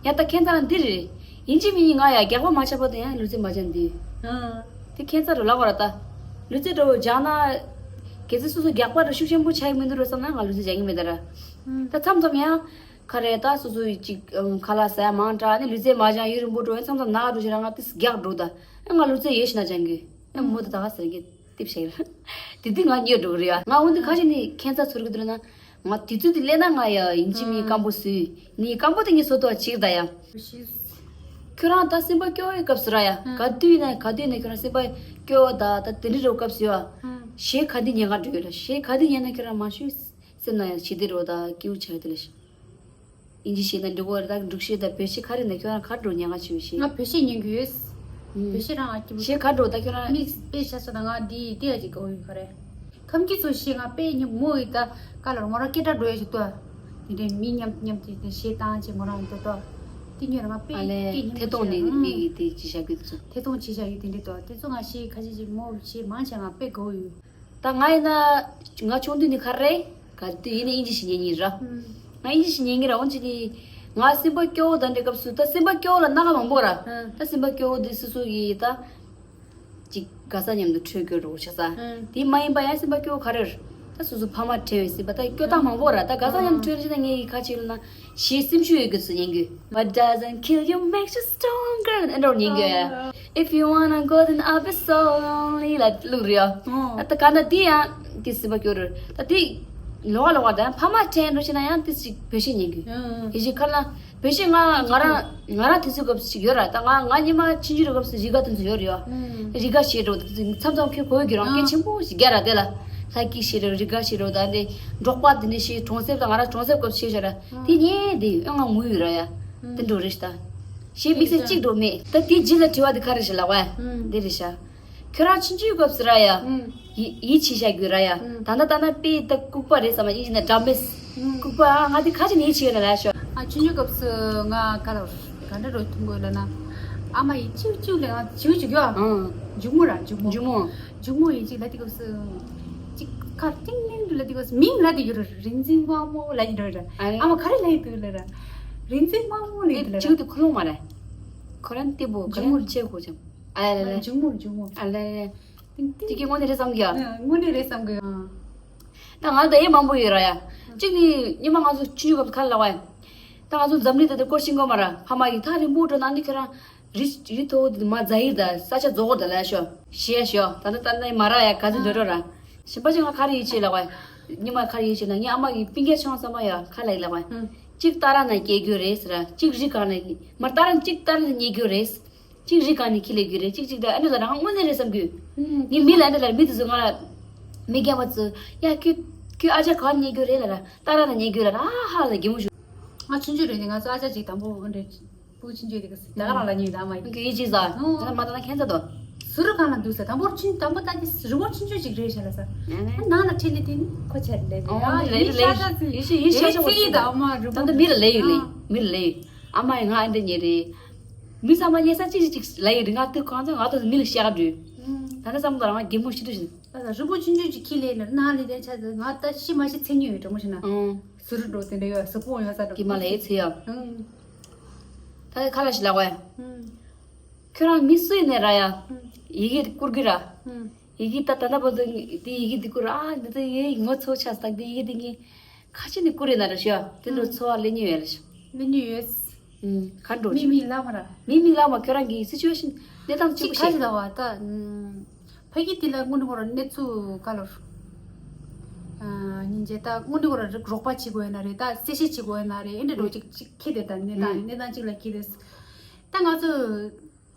ཡ་ད་ཁྱད་མཚར་འདི་རེད། ཡིན་གཅིག་མིན་གཉིས་ང་ཡ་རྒྱགས་པ་མ་ཆགས་པ་དང་ཡང་ལུས་རྩལ་མ་སྦྱངས་འདི། ཨ། དེ་ཁྱད་མཚར་རུ་ལབ་པ་ར་ད། ལུས་རྩལ་འདྲ་བོ་སྦྱངས་ན། གལ་སྲིད་སོ་སོ་རྒྱགས་པ་རུ་ཤུགས་ཆེན་པོ་ཆགས་ཀྱི་མི་འདུག་ར་བསམ་ན་ང་ལུས་རྩལ་སྦྱང་གི་མེད་ད་ར། ཨ། ད་མཚམས་མཚམས་ཡང་། ཁ་རེ་ད་སོ་སོ་ཡི་ཅིག་ཁ་ལག་ཟ་ཡ་མང་དྲགས་ནི་ལུས་རྩལ་མ་སྦྱངས་ཡུན་རིང་པོ་འགྲོ་ཡང་མཚམས་མཚམས་ན་འགྲོ་ཞེས་ར་ང་ཏིས་རྒྱགས་འགྲོ་ད། ཨ་ང་ལུས་རྩལ་ཡེ་ཤི་ན་སྦྱང་གི། ཨ་མོ་ད་ད་ག་ཟེར་གི་ཏིབ་ཤེས་ར། དེ་དུས་ང་ཉོས་འགྲོ་གི་རེད་ཡ། ང་འོན་ཏེ་ཁ་ཤས་ནི་ཁྱད་མཚར་ཚོར་གི་འདུག་ན། ང་དུས་ཚོད་དེ་སླེབས་ན་ང་ཡ་ཡིན་གཅིག་མིན་སྐམ་པོ་བཟོས། ནི་སྐམ་པོ་དེ་ངས་བཟོ་ཐུབ་པ་ཅིག་ད་ཡ། ཁྱོད་རང་ད་སེམས་པ་སྐྱོ་བའི་སྐབས་སུ་ར་ཡ། ག་དུས་ཡིན་ན་ག་དུས་ཡིན་ན་ཁྱོད་རང་སེམས་པ་སྐྱོ་བ་ད་ད་དེ་འདྲི་རོ་སྐབས་སུ་ཡ། གཞས་ག་དུས་ཉན་ག་འགྲོ་ཡོད་ར། གཞས་ག་དུས་ཉན་ན་ཁྱོད་རང་མ་ཞུས། སེམས་ནང་ཡང་ཞི་བདེ་རོ་དང་སྐྱིད་པོ་ཆགས་ཡོད་དེ་ལས། ཨིན་ཇི་ཤེས་ན་འགྲིག་གོ་རེད་ད་འབྲུག་ཤེས་དང་བོད་ཤེས་ག་རེ་ན་ཁྱོད་རང་ག་འགྲོ་ཉན་ག་ཆེ་བའི་ཤེས། ང་བོད་ཤེས་ཉན་གི་ཡོད། ཨུམ། བོད་ཤེས་རང་ཨ་སྐྱིད་པོ། ཤེས་ག་འགྲོ་ད་ཁྱོད་རང་། མིག་དཔེ་ཆ་ས་ད་ང་འདི་དེ་ཡ་ཅིག་གོ་ཡོད་ག་རེ། ཁམས་སྐྱིད་ཚོ་ཤེས་ང་དཔེ་ཉིན་མོ་ཡི་ད་ག་ལ་མོ་རང་སྐད་གྲགས་འགྲོ་ཡ་ཅིག་ཏོ། དེ་འདྲའི་མི་མཉམ་མཉམ་དེ་དེ་ཤེས་བཏང་ཅིག་མོ་རང་ཏོ་ཏོ། དེ་ཉོ་ར་ང་དཔེ་ཨ་ལས་སྐད་ཉིན་མོ་ཐད་གཏོང་ནི་ཨུམ། མི་གི་དེ་ཅི་བྱ་གི་ཚོ། ཐད་གཏོང་ཅི་བྱ་ཡོད་དེ་འདྲའི་ཏོ་དེ་ཚོ་ང་ཤེས་ཁ་ཤས་ཅིག་མོ་ཤེས་མང་ཆེ་ང་དཔེ་གོ་ཡོད། ད་ང་ཡིན་ན། ང་ཆུང་དུས་ནས་ག་རེ། ག་དུས་ཡིན་ན་ཨིན་ཇི་ཞིག་ཉན་ཉིན་ར། ང་ཨིན་ཇི་ཞིག་ཉན་གི་ར་འོན་ཅི་ནི། ང་སེམས་པ་སྐྱོ་བོ་དང་འདྲའི་སྐབས་སུ་ད་སེམས་པ་སྐྱོ་བོ་ལ་སྣ་ཁ་མང་པོ་ར། ད་སེམས་པ་སྐྱོ་བོ་འདི་སོ་སོ་ཡི་ད། ཅིག་དགའ་ས་མཉམ་དུ་འཕྲོད་སྐྱོ་རོ་བྱ་ས། དེ་མ་ཡིན་པ་ཡང་སེམས་པ་སྐྱོ་བོ་ག་རེ་ར། ད་སོ་སོ་ཕ་མ་བྲལ་བའི་སྲིད་པ་ད་སྐྱོ་སྟངས་མང་པོ་ར་ད་དགའ་ས་མཉམ་འཕྲོད་རེ་ན་ངའི་ཁ་ཆེ་ལ་ན་ཞེས་སེམས་ཤུགས་ཡོད་དགོས་སུ་ཉན་དགོས། What doesn't kill you makes you stronger. ཨེ་འགྲོ་ཉན་དགོས། If you wanna go then I'll be so lonely. ལ་ལུག་རེད་ཡ། ད་ག་ན་དེ་ཡང་དེ་སྲིད་པ་སྐྱོ་རེད་ད་དེ། ལོག་ལོག་ད་ཕ་མ་དྲན་འགྲོ་ཤེ་ན་ཡང་དེ་ཞིག་བེད་ཤེས་ཉན་དགོས། ཡེ་ཞིག་ཁ་ན་བེད་ཤེས་ང་ང་རང་ང་རང་དེ་ཚོའི་སྐབས་སུ་ཞིག་ཡོད་ར་ད་ང་ང་ཉི་མ་ཆུང་ཆུང་རེད་སྐབས་སུ་རི་ག་དེ་ཚོ་ཡོད་རེད་ཡ། རི་ག་ཤེས་རོ་ད་མཚམས་མཚམས་ཁྱོད་གོ་གི་རང་སྐད་ཆེན་པོ་ཞིག་རྒྱ་ར་དེ་ལ། ལྷ་སྐྱིད་ཤེས་རོ་རི་ག་ཤེས་རོ་ད་འདི་འབྲོག་པ་དེ་འདྲ་ཤེས་གྲོང་གསེབ་ད་ང་རང་གྲོང་གསེབ་སྐབས་ཤེས་ཤ་ར། དེ་ཉན་དེ་ཨེ་ང་ངུ་ཡོད་ར་ཡ། དེ་འགྲོ་རེ་ཤ་ད། ཞེས་དམིགས་བསལ་གཅིག་འགྲོ་མེད་ད་དེ་རྗེས་ལ་དྲི་བ་དེ་ག་རེ་ཤ་ལ་བ། དེ་རེ་ཤ། ཁྱོད་རང་ཆུང་ཆུང་སྐབས་སུ་ར་ཡ། ཡི་ཡིད་ཆེས་བྱ་དགོས་ར་ཡ། ད་ལྟ་ལྟ་ན་དཔེ་ད་ལྐུགས་པ་རེད་བསམ་ན་ཡིན་གྱི་ན་འདྲ་མེད། ལྐུགས་པ་ང་དེ་ཁ་ཅིག་ནས་ཡིད་ཆེས་ཡོད་ན་ལ་ཤོ། ང་ཆུང་ཆུང་སྐབས་སུ་ང་ག་ལ་ག་འདྲ་རོ་ཐུང་གོ་ལ་ན། ཨ་མ་ཡི་ཅིག་ཅིག་ལ་ང་ཅིག་ཅིག་ཡོ། མཇུག་མོ་ར་མཇུག་མོ། མཇུག་མོ། མཇུག་མོ་ཡི་ཅིག་ལ་དེ་སྐབས་སུ། ཅིག་ཁ་ཏིང་ལིང་དུ་ལ་དེ་སྐབས་སུ་མིང་ལ་དེ་ཡོད་ར་རིན་འཛིན་དམར་མོ་ལ་ཡི་ར་ར། ཨ་མ་ག་རེ་ལ་ཡི་དུ་ལ་ར། རིན་འཛིན་དམར་མོ་ལ་ཡི་དུ་ལ་ར། ཅིག་དུ་ཁོ་ལོང་མ་རེད། ཁོ་རང་ཏི་བོ་ཁོ་རང་ཆེ་གོ་ཅམ། ཨ་ལ་ལ། མཇུག་མོ་མཇུག་མོ། ཨ་ལ་ལ། ཏིང་ཏིང་། ཅིག་གི་དངོས་གནས་རེད་བསམ་གི་ཡ། དངོས་གནས་རེད་བསམ་གི་ཡ། ད་ང་ད་ཡེ་མང་པོ་ཡོད་ར་ཡ། གཅིག་ནི་ཉི་མ་ང་ཚོ་ཆུ་ཡུ་བབ་ཁ་ལ་བ་ཡ། ད་ང་ཚོ་འཛམ་གླིང་ད་ད་སྐོར་ཤིང་གོ་མ་ར་ཕ་མ་ཡི་ཐག་རིང་པོ་འགྲོ་ན་ནི་ཁྱོད་རང་རི་རི་མཐོ་བོ་དེ་མ་རྫ་ཡིར་ད་ས་ཆ་རྫོགས་ད་ལ་ཤོ་ཤེས་ཤོ་ད་ད་ད་ན་མ་ར་ཡ་ག་ཚོད་འགྲོ་འགྲོ་ར། ཞིམ་པ་ཅིག་ང་ག་རེ་ཡིད་ཆེས་ལ་བ་ཡ། ཉི་མ་ག་རེ་ཡིད་ཆེས་ན་ངའི་ཨ་མ་གི་པིན་ཀེ་ཆང་བསམ་པ་ཡ་ཁ་ལ་ཡི་ལ་བ་ཡ། གཅིག་ཏཱ་ར་ན་སྐྱེ་རྒྱུ་རེད་ཟེར་ར་གཅིག་རི་ག་ནས་མ་ཏཱ་ར་གཅིག་ཏཱ་ར་ན་སྐྱེ་རྒྱུ་རེད། གཅིག་རི་ག་ནས་ཁྱི་ལས་རྒྱུ་རེད་གཅིག་གཅིག་ད་ཨ་འདྲ་ལ་རང་དངོས་གནས་རེད་བསམ་རྒྱུ། ངས་མི་ལ་ཨ་འདྲ་ལ་མི་དེ་ཚོ་ང་ལ། མི་རྒན་པ་ཚོ་ཡ་ཁྱོད་ཁྱོད་ཨ་ཅག་ག་ཉེ་རྒྱུ་རེད་ལ་ར་ཏཱ་ར་ན་ཉེ་རྒྱུ་ལ་ར་ཨ་ཧ་ལ་གི་མོ་ཞུ། ང་ཆུང་ཆུང་རེད་ནི་ང་ཚོ་ཨ་ཅག་ཅིག་དང་པོ་འདྲ་ཕྲུ་གུ་ཆུང་ཆུང་དེ་ག་ཟེར་ད་ག་རང་ལ་ཉེ་ཡོད་ཨ་མ་ཡིན། ངས་ཡིད་ཆེས་ཟ། ང་མ་ད་ན་ཁྱད་མཚར་དོ། ཟུར་གང་ལ་འདུག་ཟེར་དང་པོ་ཆུང་དང་པོ་ད་ཅི་རི་བོ་ཆུང་ཆུང་ཅིག་རེད་ཤ་ལ་ཟེར། ནང་ལ་ཁྲིད་ལེ་དེ་ནི་ཁོ་ཆ་ལེ་ལེ་ཨ་ཡིད་ཤ་ཤ་ཟེར་ཡིད་ཤ་ཡིད་ཤ་ཤ་ཟེར་ད་ཨ་མ་རི་བོ་ད་མི་ལ་ལེ་ཡོད་ལེ་མི་ལ་ལེ་ཡོད། ཨ་མ་ཡིས་ང་ཨ་འདྲ་ཉེ་རེད། མི་ཚང་མ་ཉེ་ས་ཅི་ཞིག་ཅིག་ལ་ཡི་རི་ང་ཏི་གང་ཚང་ང་ཏོ་མི་ལ་ཤ་འགྲོ། ད་ནི་བསམ་དང་ང་གད་མོ་ཤི་དུ་ཞིག་ད་རི་བོ་ཆུང་ཆུང་ཅིག་ཁྱི་ལེ་ནི་ནང་ལེ་དེ་ཆ་ཟེར་ང་ད་ཤི་མ་ཤི་ཚེ་ཉུང་ཡོད་འགྲོ་མོ་ཤི་ན། ཟུར་འགྲོ་དེ་འདྲ་ཡོད་ཟུར་པོ་ཡོད་ས་འགྲོ། གི་མ་ལ་ཡི་ཚེ་ཡ། ད་ཁ་ལ་ཤི་ལ་བ་ཡ། ཁྱོད་རང་མི་སུ་ཡིན་ནས་ར་ཡ། ཡི་གེ་དེ་བསྐུར་གི་ར། ཡི་གེ་ད་ད་ལྟ་བར་དུ་དེ་ཡི་གེ་དེ་བསྐུར་ཨ་འདི་ད་ཡི་ངོ་ཚོ་ཆ་ས་དེ་ཡི་གེ་དེ་ངས་ཁ་ཆེ་ནས་བསྐུར་ཡོད་ན་ར་ཤི་ཡ། དེ་འདྲ་ཚོ་བ་ལེ་ཉུ་ཡོད་ལ་ཤི། ལེ་ཉུ་ཡོད། ག་འགྲོ་མི་ཅིག་མི་ལ་མ་ར། མི་མི་ལ་མ་ཁྱོད་རང་གི་སི་ཅུ་ཨེ་ཤན་གནས་སྟངས་གཅིག་ཅིག་ཁ་ཅིག་ལ་བ་ད། ཕ་གི་དེ་ལ་དངོས་གནས་ཁོ་རང་གནས་ཚུལ་ག་ལོར། ཉིན་རྗེས་ད་དངོས་གནས་ཁོ་རང་རོགས་པ་བྱེད་དགོས་ན་རེད། ད་གསལ་བཤད་བྱེད་དགོས་ན་རེད། ཨེ་འདྲ་འགྲོ་ཅིག་ཅིག་ཁྱེད་དེ་ད་གནས་སྟངས་གནས་སྟངས་གཅིག་ལ་ཁྱེད་དེ། ད་ང་ཚོ།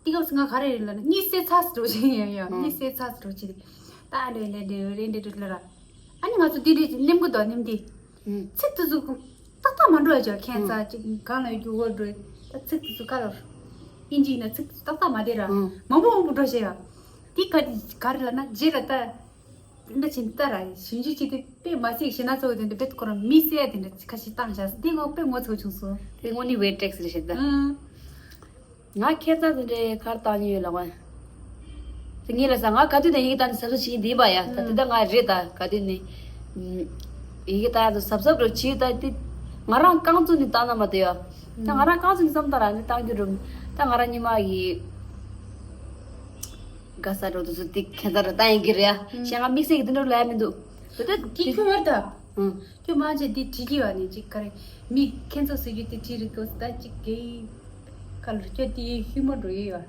དེ་སྐབས་སུ་ང་ག་རེ་རེད་ལབ་ན་གཉིད་སད་ཚར་སུ་འགྲོ་ཆེ་ཡང་ཡང་གཉིད་སད་ཚར་སུ་འགྲོ་ཆེ། ད་རེ་རེ་རེ་རེ་རེ་རེ་ལ་ར། ཨ་ནི་ང་ཚོ་འདི་རེ་ནེམ་གི་དོ་ནེམ་འདི། ཚིག་དེ་ཚོ་ཏག་ཏག་མ་འགྲོ་ཡ་ཅག་ཁྱད་མཚར་ཅིག་གང་ལ་ཡོད་རྒྱུ་འོར་འགྲོ། ད་ཚིག་དེ་ཚོ་ག་ལ་ཨིན་ཇི་ཡིན་ན་ཚིག་ཏག་ཏག་མ་བསྡད་ར། མང་པོ་མང་པོ་འགྲོ་ཆེ་ཡ། དེ་ག་ག་རེ་ལབ་ན་རྗེས་ལ་ད། འདི་འདྲ་བྱིན་ལྟ་ར་ཞིབ་འཇུག་བྱེད་དུས་དཔེ་མ་སྲིད་ཞེ་ན་ཚོ་དེ་འདྲ་དཔེ་ཁོ་རང་མི་སྲིད་ཡ་དེ་འདྲ་ཁ་ཤས་བཏང་བཞག་འདི་ངོ་དཔེ་ངོ་ཚ་བྱུང་སོང་། དེ་དངོས་གནས་ཝེ་ཊེག་སི་རེད་ཤག་ད། ཨང་། ང་ཁྱད་མཚར་དེ་འདྲའི་གར་བཏང་མྱོང་ཡོད་ལ་ང་། དེ་ངས་ལ་ས་ང་ག་དུས་ནས་ཡི་གེ་བཏང་ནས་གཟབ་གཟབ་བྱེད་ཀྱི་འདི་པ་ཡ་ད་དེ་ད་ང་རེད་ད་ག་དུས་ནས། ཡི་གེ་བཏང་ཡ་ད་གཟབ་གཟབ་རོ་བྱེད་ད་དེ་ང་རང་རྐང་བཙུགས་ནས་བཏང་ན་མ་དེ་ཡ། ད་ང་རང་རྐང་བཙུགས་ནས་བསམ་ད་ར་ནི་བཏང་རྒྱུ་རུ། ད་ང་རང་ཉི་མ་ཡི། དགའ་ས་འགྲོ་དུས་སུ་དེ་ཁྱད་མཚར་རེ་ལྟ་ཡིན་གྱི་རེད་ཨ། ཞེ་ང་དམིགས་བསལ་གྱི་དེ་འདྲ་ལ་ཡ་མི་འདུག་དེ་དེ་དེ་ཁྱོད་ཡོད་ད། ཨང་། ཁྱོད་མ་བྱས་དེ་བྲིས་ཀྱི་བ་ནི་ཅིག་ག་རེ། མི་ཁྱད་མཚར་ཟེར་རྒྱུ་དེ་བྲིས་རེད་དོ་ད་ཅིག་གེ། ཁ་ལོ་ཁྱོད་དེ་ཧིའུ་མར་འགྲོ་ཡི་བ།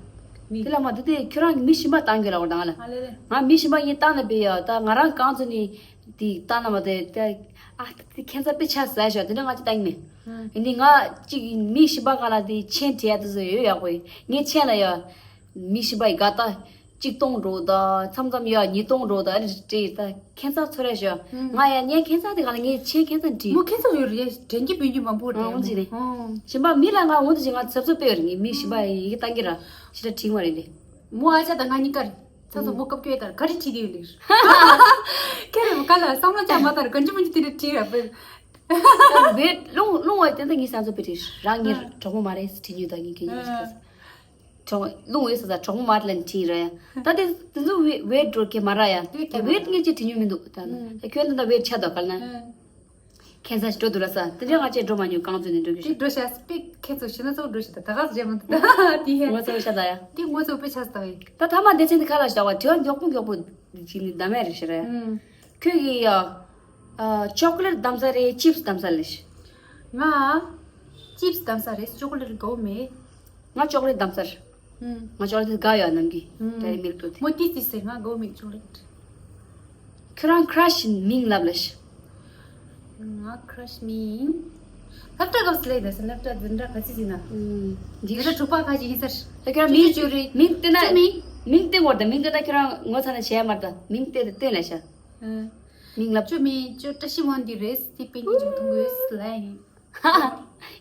མི། དེ་ལ་མ་དེ་དེ་ཁྱོད་རང་གི་མི་གཞན་པ་བཏང་གི་ར་བ་དང་ལ། ཨ་ལེ་ལེ། ང་མི་གཞན་པ་ཡིན་བཏང་ན་བས་ཡ་ད་ང་རང་རྐང་བཙུགས་ནི་དེ་བཏང་ན་མ་དེ་དེ། ཨ་དེ་ཁྱད་མཚར་དཔེ་ཆ་ཟ་ཞོ་དེ་འདྲ་ང་ཅིག་བཏང་གི་མེད། ཨང་། ཡིན་ནི་ང་ཅིག་མི་གཞན་པ་ག་ལ་དེ་མཆན་བྲིས་ཡ་དེ་ཚོ་ཡོད་ཡག་པོ་ཡིན་ངས་མཆན་ལ་ཡ། མི་ཤི་བའི་དགའ་རྟགས་གཅིག་སྟོང་འགྲོ་དང་མཚམས་མཚམས་ཡ་ཉིས་སྟོང་འགྲོ་དང་ཨ་རི་སྤྲད་ད་ཁྱད་མཚར་ཚོར་ཡ་ཞོ། ང་ཡ་ཉན་ཁྱད་མཚར་དེ་ག་ལ་ངས་ཆེ་ཁྱད་མཚར་འདྲི། མོ་ཁྱད་མཚར་ཡོད་རེད་དྲན་གྱི་བུན་གྱི་མང་པོ་རེད། འོང་ཅི་རེད། ཞིམ་པ་མི་ལ་ང་འོང་དུ་ཅི་ང་ཚབ་ཚུབ་སྤེལ་ཡོད་རེད་ངས་མི་ཤི་བ་ཡི་གེ་བཏང་གི་ར་ཞི་ལ་དྲིང་བ་རེད་ལེ། མོ་ཨ་ཅག་དང་ང་གཉིས་ཀ་རེད། ཚབ་ཚུབ་མོ་སྐབས་བསྐྱོད་ལྟར་ག་རེ་བྲིས་དེ་ཡོད་ལེ། ཁྱེད་རེད་མོ་ག་ལ་བསམ་བློ་ཅག་མ་ལྟར་ག་འཇི་མ་འཇི་དེ་རེད་བྲིས་ར་བེ། བེ་རླུང་རླུང་བ་དེ་འདྲ་ངས་བསམ་ཚུལ་དཔེ་དྲིས་རང་ཉིད་གྲོགས་མོ་མ་རེད་དྲི་ཉུལ་དང་ངས་ཁྱོད་ཉིད་ཀྱི་ཁ་ས། གྲོགས་རླུང་བས་ས་ས་གྲོགས་མོ་མ་རེད་ལན་དྲིས་ར་ཡ། ད་དེ་དེ་ཚོ་བེ་བེ་འགྲོ་གི་མ་ར་ཡ། དེ་བེ་ངས་ཅི་དྲི་ཉུལ་མི་འདུག་ད་ན་ད་ཁྱོད་འདི་འདྲ་བེ་ཆ་དོ་ག་ལ་ན། ཁྱད་མཚར་ཞིག་འགྲོ་འདུག་ལ་ས་དེ་འདྲ་ང་ཅེ་འགྲོ་མ་ཉུལ་རྐང་བཙུགས་ནས་འགྲོ་གི་དེ་ཞིག་འགྲོ་ཤ་སྤེ་ཁྱེད་ཚོ་ཤི་ན་ཚོ་འགྲོ་ཤ་ད་ད་ག་ཟེ་མ་འདུག་ད་དེ་ཧེ། ངོ་ཚ་བོ་ཤ་ད་ཡ། དེ་ངོ་ཚ་བོ་དཔེ་ཆ་ས་ད་ཡ། ད་ཐ་མ་སྡེ་ཚན་འདི་ག་ལ་ཤ་བ་དྲི་བ་མགྱོགས་པོ་མགྱོགས་པོ་ཅིག་ནི་ད་མེད་རེད་ཤ་ར་ཡ། ཁྱོད་ཀྱིས་ཡ། ཨ། ཅོག་ལེ་ཊི་བདམས་ས་རེད་ཅིབ་སི་བདམས་ས་རེད། ང་ཅིབ་སི་བདམས་ས་རེད། ཅོག་ལེ་ཊི་དགའ་བོ་མེད། ང་ཅོག་ལེ་ཊི་བདམས་ས་རེད། ང་ཅོག་ལེ་ཊི་དགའ་ཡོད་ནམ་གི་ཌེ་རི་མིལཀ་དུ་དེ། མོ་ཏི་ཏི་ཟེར་ང་དགའ་བོ་མེད་ཅོག་ལེ་ཊི། ཁྱོད་རང་ཁྲ་ཤི་མིང་ལབ་ལ་ཤི། ང་ཁྲ་ཤི་མིང་། སློབ་གྲྭ་སྐབས་སུ་ལས་ད་ས་སློབ་གྲྭ་འཛིན་གྲྭ་ག་ཚི་ཟིན་ན། འཛིན་གྲྭ་དྲུག་པ་ཁ་ཅིག་ཡིན་ས་རེད། ད་ཁྱོད་རང་མིང་ཅུ་རེད། མིང་བསྟན་ན་མིང་། མིང་བསྟན་དགོས་རེད་ད་མིང་བསྟན་ན་ཁྱོད་རང་ངོ་ཚ་ན་བྱས་མ་རེད་ད་མིང་བསྟན་དེ་བསྟན་ལ་ཤ། མིང་ལབ། ཅོ་མི་ཅོ་བཀྲ་ཤིས་དབང་འདུས་རེད། དེ་པིན་གྱི་ཅིག་མཐོང་གི་ཡོད་ལ་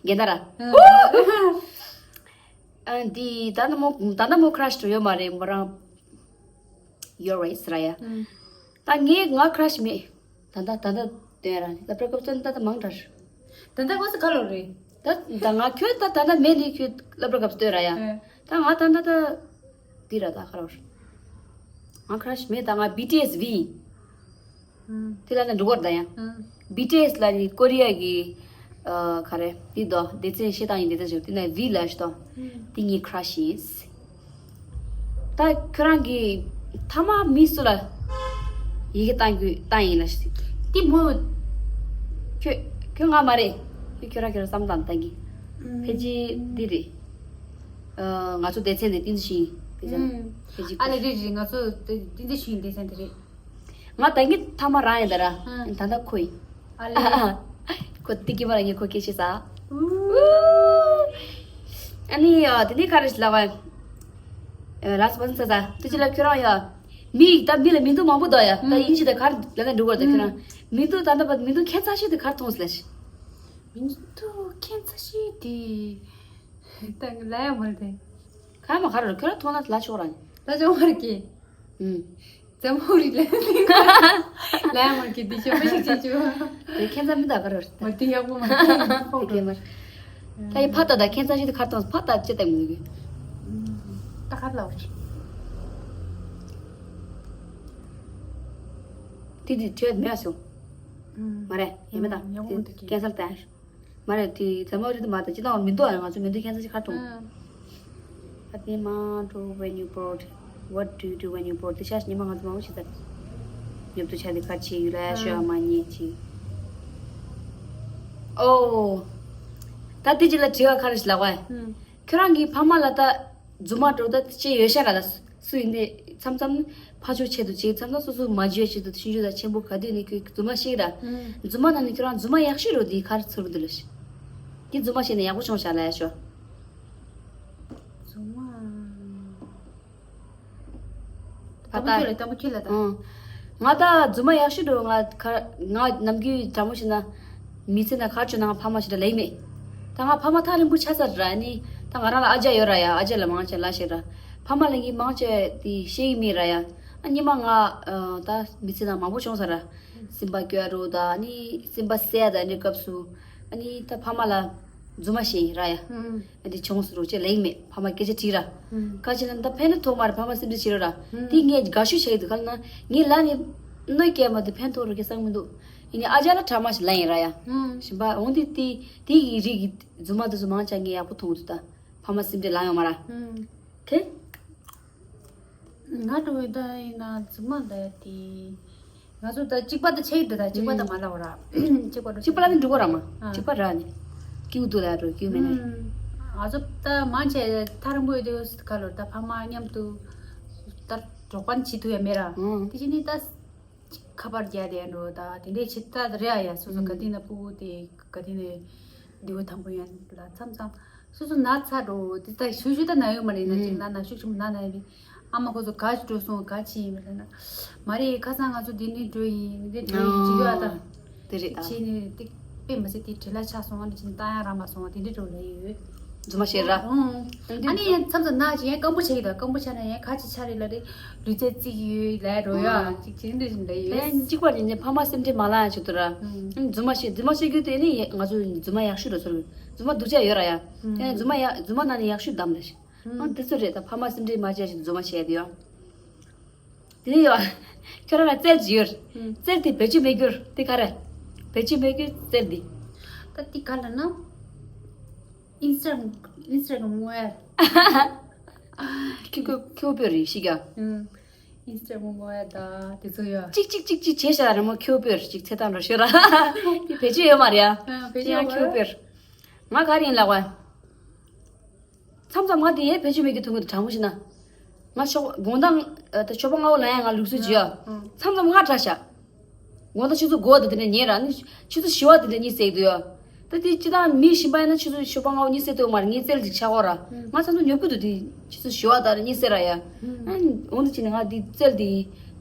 ཡིན། རྒན་ད་ར། ཨ་འདི་ད་ནི་མོ་ད་ནི་མོ་ཁྲ་ཤི་ཡོད་མ་རེད་མོ་རང་། You're right ཟེར་ཡ། ད་ངས་ང་ཁྲ་ཤི་མེད། ད་ད་ད་ད་སྟོན་ར་ནི་སློབ་གྲྭ་སྐབས་སུ་ད་ད་མང་དྲགས། ད་ད་གོ་ས་ག་ལོ་རེད། ད་ད་ང་ཁྱོད་ད་ད་ད་མེད་ནི་ཁྱོད་སློབ་གྲྭ་སྐབས་སུ་སྟོན་ར་ཡ། ད་ང་ད་ད་ད། འདི་ར་ད་ཁ་རོ། ང་ཁ་ར་ཤི་མེད་ད་ང་བི་ཊི་ཨེས་བི། དེ་ལ་ནི་འགྲོ་གོ་ད་ཡང་། བི་ཊི་ཨེས་ལ་ནི་ཀོ་རི་ཡ་གི་ཨ་ག་རེ་འདི་དོ་སྡེ་ཚན་ཤེས་དང་ཡིན་སྡེ་ཚན་ཞིག་དེ་ན་བི་ལ་ཤི་དོ། དེ་ངའི་ཁ་ར་ཤི་ཡིན། ད་ཁྱོད་རང་གི་ཐ་མ་མི་སུ་ལ་ཡི་གེ་བཏང་རྒྱུ་བཏང་ཡིན་ལ་ཤི། དེ་མོ། ཁྱོད་ཁྱོད་ང་མ་རེད། ཁྱོད་ཁྱོད་རང་ཁྱོད་རང་བསམ་བཏང་བཏང་གི་ཕལ་ཆེར་འདི་རེད། ང་ཚོ་སྡེ་ཚན་འདི་བསྟན་ཤིང་། ཨ་ལེ་རེད་རེད། ང་ཚོ་བསྟན་ཤིང་སྡེ་ཚན་འདི་རེད། ང་ད་གིན་ཐ་མ་རང་ཡིན་ད་ར། ད་ལྟ་ཁོ་ཡིན། ཨ་ལེ། ཁོ་ཏི་ཀི་མ་ར་ངས་ཁོ་སྐད་ཆ་ཟ། ཨ་ནི་དེ་ནས་ག་རེ་ལབ་པ། ལགས་སོ་པ་སངས་ས་དུས་ཅི་ལ་ཁྱོད་རང་ཡ། མི་ཡིག་ད་མི་ལ་མི་འདུག་མང་པོ་འདུག་ཡ། ད་ཡིན་ཅི་ད་གར་ལ་ད་འགྲོ་གོ་ད་ཁྱོད་རང་། མི་འདུག་ད་ད་པ་མི་འདུག་ཁྱད་མཚར་ཤོས་དེ་གར་མཐོང་སི་ལ་ཤི། མི་འདུག་ཁྱད་མཚར་ཤོས་དེ། ད་ལ་ཡ་མ་རེད་དེ། ག་མ་ག་རེ་རེད་ཁྱོད་རང་མཐོང་ན་ལ་ཆོག་ར་ནི། ལ་ཆོག་མ་རེད་ཀི། ཨུམ། ཛམ་བྷོ་རི་ལ་ལ་ཡ་མ་རེད་ཀི་འདི་ཤོད་མ་ཞིག་བྱེད་ཆོག་དེ་ཁྱད་མཚར་མི་འདུག་ག་རེ་རེད་ད། མ་དེ་ཡག་པོ་མ་རེད་ཁོང་དེ་མ་རེད། ད་ཡི་ཕ་ད་ད་ཁྱད་མཚར་ཞིག་དེ་གར་མཐོང་ཕ་ད་ཅི་ལྟ་མི་འདུག་ད་གར་ལ་བར། དེ་དེ་བྲེད་མེད་སོང་། མ་རེད་ཡིན་མ་ད་ཡག་པོ་མི་འདུག་ཀི། ཀན་སལ་ད། མ་རེད་དེ་ཛམ་བྷོ་རི་དེ་མ་ད་ཅི་ལྟ་བ་མི་འདུག་ཨ་ང་ཚོ་མི་འདུག་ཁྱད་མཚར་ཞིག་གར་མཐོང་། ཨ། What do you do when you bored? What do you do when you bored? དེ་ཤ་ཉི་མ་ང་ཚོ་མང་པོ་ཞིག་ད། ཉོབ་ཏུ་ཆ་དེ་ག་ཆེ་ཡུལ་ལ་ཤོ་ཨ་མ་ཉེ་ཆེ། Oh, ད་དེ་རྗེས་ལ་དྲི་བ་ག་རེ་ཞིག་ལབ་པ་ཡིན། ཁྱོད་རང་གི་ཕ་མ་ལ་ད་རྫུན་མ་འགྲོ་ད་ཅི་ཡོད་ཤག་ག་ད་སུ་ཡིན་ཏེ་མཚམས་མཚམས་ཕ་ཆོས་ཆེད་དུ་ཅིག་མཚམས་མཚམས་སོ་སོ་མ་བརྗོད་ཆེད་དུ་ཤིན་ཅུ་ད་ཆེན་པོ་ག་དུས་ནས་ཁྱོད་རྫུན་མ་བཤད་ར། རྫུན་མ་ནང་ནས་ཁྱོད་རང་རྫུན་མ་ཡག་ཤོས་རོ་དེ་ག་རེ་ཚོར་གི་འདུག་ལ་ཤི། དེ་རྫུན་མ་བཤད་ནས་ཡག་པོ་བྱུང་ཤག་ལ་ཡ་ཤོ། རྫུན་མ། ད་ལྟ་ཁྱོད་ལ་དང་པོ་ཁྱོད་ལ་དང་། ཨང་། ང་ད་རྫུན་མ་ཡག་ཤོས་འགྲོ། ང་ག་ང་ནམ་རྒྱུན་དྲང་མོ་བཤད་ན། མི་ཚེ་ན་ག་ཆོད་ན་ང་ཕ་མ་ཞིག་ལ་ལེགས་མེད། ད་ང་ཕ་མ་ཐག་རིང་པོ་ཆགས་ཚར་ར་ནི། ད་ང་རང་ལ་ཨ་ཅག་ཡོད་ར་ཡ། ཨ་ཅག་ལ་མང་ཆེ་ལ་ཤེས་ར། ཕ་མ་ལ་ངས་མང་ཆེ་དེ་ཤེས་ཀྱི་མེད་ར་ཡ། ཨ་ཉི་མ་ང་ད་མི་ཚེ་ན་མང་པོ་བྱུང་ཚར་ར། སེམས་པ་སྐྱོ་རུ་ད་ནི་སེམས་པ་གསལ་ད་ནི་སྐབས་སུ། ཨ་ནི་ད་ཕ་མ་ལ་རྫུན་མ་བཤད་ཡིན་ར་ཡ། ཨ་འདི་བྱུང་སོང་རོགས་ཅེས་ལེགས་མེད་ཕ་མ་སྐད་ཆ་དྲིས་ར། ཁ་ཅིག་ན་ད་ཕན་ཐོགས་མ་རེད། ཕ་མ་སེམས་ཁྲལ་བྱེད་རོགས་ར། དེ་ངས་དགའ་ཤོས་བྱེད་ཀྱི་འདུག་ག་ལ་ན་ངས་ལ་ནི་གནོད་སྐྱེལ་མ་དེ་ཕན་ཐོགས་རོགས་ཀྱི་བསམ་གྱི་འདུག་ཡིན་ནི་ཨ་ཅག་ལ་ཁྲག་མ་ཞིག་ལ་ཡིན་ར་ཡ། ཞིམ་པ་འོང་དེ་དེ་དེ་ཡི་རིགས་ཀྱི་རྫུན་མ་དེ་ཚོ་མང་ཆ་ངས་ཡག་པོ་མཐོང་གི་འདུག་ད་ཕ་མ་སེམས་ཁྲལ་ལ་ཡོང་མ་ར། ཁེ། ང་འགྲོ་བའི་ད་ཡིན་ན་རྫུན་མ་ད་དེ། ང་ཚོ་ད་གཅིག་པ་ད་ཆེ་གི་འདུག་ད་གཅིག་པ་ད་མ་ལ་བ་ར། གཅིག་པ་འགྲོ་གཅིག་པ་ལ་ནི་འགྲོ་གོ་ར་མ། ཨ། གཅིག་པ་ར་ནི། ཀིའུ་ཏུ་ལ་འགྲོ་ཀིའུ་མེ་ནི། ང་ཚོ་ད་མང་ཆེ་ཐག་རིང་པོ་ཡོད་དུས་ག་ལོར་ད་ཕ་མ་མཉམ་དུ་ད་འགྲོགས་པ་ནི་བྱེད་ཐུབ་ཡ་མེད་ར། དེ་བཞིན་ནི་ད་ཁ་པར་རྒྱག་དེ་འགྲོ་ད་དེ་འདྲས་བྱེད་ད་རེད་ཨ་ཡ། སོ་སོ་ག་དུས་ན་སྤུ་གུ་དེ་ག་དུས་ནས་འདི་བོ་དང་པོ་ཡན་ལ་མཚམས་མཚམས། སོ་སོ་ན་ཚ་འགྲོ་དེ་ལྟ་ཞུ་ཞུ་ད་ན་ཡོད་མ་རེད་ན། ཅིག་ན་ན་ཤུགས་ཆེན་པོ་ན་ན་ཡོད་པས། ཨ་མ་ཁོ་ཚོ་ག་ཅི་འགྲོ་སོང་ག་ཅི་ཡིན་མ་རེད་ན། མ་རེད་ཁ་སང་ང་ཚོ་འདི་ནས་འགྲོ་ཡིན་འདི་འགྲོ་ཡིན་ཅིག་ཡོད་ཨ་ད། དེ་རེད་ད། ཅི་ནས་དེ་དཔེ་མ་སྲིད་དེ་བྲེལ་ལ་ཆགས་སོང་ཨ་ནི་ཅི་ནས་ལྟ་ཡང་རག་མ་སོང་དེ་འདྲ་འགྲོ་ལ་ཡོད། རྫུན་མ་བཤད་ར། ཨ་ནི་ཡང་མཚམས་མཚམས་ན་ཅི་ཡང་སྐམ་པོ་ཆགས་ཡིན་ད། སྐམ་པོ་ཆགས་ན་ཡང་ག་ཅི་ཆགས་རེད་ལ་རེད། ལུས་རྩལ་རྩིས་ཡོད་ལ་འགྲོ་ཡ་ཅིག་ཅི་འདྲ་ཞིག་ལ་ཡོད། ཡང་གཅིག་པ་ཡིན་ནས་ཕ་མ་སེམས་ཁྲལ་མ་ལངས་ཡ་ཆེད་དུ་ར། རྫུན་མ་བཤད་རྫུན་མ་བཤད་རྒྱུ་དེ་ནི་ང་ཚོ་རྫུན་མ་ཡག་ཤོས་ར་ཚོར། རྫུན་མ་སྡུག་ཅག་ཡོད་ར་ཡ། ཡང་རྫུན་མ་ཡག་རྫུན་མ་ནང་ནས་ཡག་ཤོས་གདམ་ར་ཤི། ཨང་དེ་ཚོ་རེད་ད། ཕ་མ་སེམས་ཁྲལ་མ་བྱས་ཤིང་རྫུན་མ་བཤད་དེ་ཡོད། དེ་ནས་ཡོད། ཁྱོད་རང་ལ་རྩལ་ཅིག་ཡོད། རྩལ་དེ་བེད་སྤྱོད་མེད་རྒྱུར་དེ་ག་རེ། བེད་སྤྱོད་མེད་རྒྱུ་རྩལ་དེ། ད་དེ་ག་ལ་ན། ཨིན་སི་ཊ་ཨིན་སི་ཊ་གི་མོ་ཡ། ཁྱོད་ཁྱོད་ཁྱོད་བོད་རེད་ཤི་ག་ཨིན་སི་ཊ་གི་མོ་ཡ་ད་དེ་ཚོ་ཡ། ཅིག་ཅིག་ཅིག་ཅིག་བྱས་ཤ་ར་མོ་ཁྱོད་བོད་ཅིག་ཚེ་ཐང་རོ་ཤོད་ར། དེ་བེད་སྤྱོད་ཡོད་མ་རེད་ཡ། བེད་སྤྱོད་ཡོད་མ་རེད། ཁྱོད་བོད། ང་ག་རེ་ཡིན་ལབ་པ། མཚམས་མཚམས་ང་དེ་ཡས་བེད་སྤྱོད་མེད་ཀྱི་ཐུག་གི་འདུག་དྲང་པོ་བཤད་ན། ང་ཞོགས་དགོང་དག་ཨ་ད་ཞོགས་པ་སྔ་བོ་ལ་ཡང་ང་ལུགས་སྲོལ་བྱེད་ཡ། མཚམས་མཚམས་ང་དྲག་ཤག་དགོང་དག་ཆུ་ཚོད་དགུ་པ་དང་དེ་འདྲ་ཉལ་ར་ནི་ཆུ་ཚོད་བཞི་པ་དེ་འདྲ་གཉིད་སད་འདུག་ཡ། ད་དེ་སྤྱི་བཏང་མི་གཞན་པ་ཡིན་ན་ཆུ་ཚོད་ཞོགས་པ་སྔ་བོ་གཉིད་སད་འདུག་མ་རེད། ངས་རྩལ་ཅིག་ཆགས་ཀྱི་ཡོད་ར། ང་མཚམས་མཚམས་ཉོབ་ཀྱི་འདུག་དེ་ཆུ་ཚོད་བཞི་པ་དང་གཉིད་སད་ར་ཡ། ཨ་འོང་དུ་ཕྱིན་ནས་ང་དེ་རྩལ་དེ།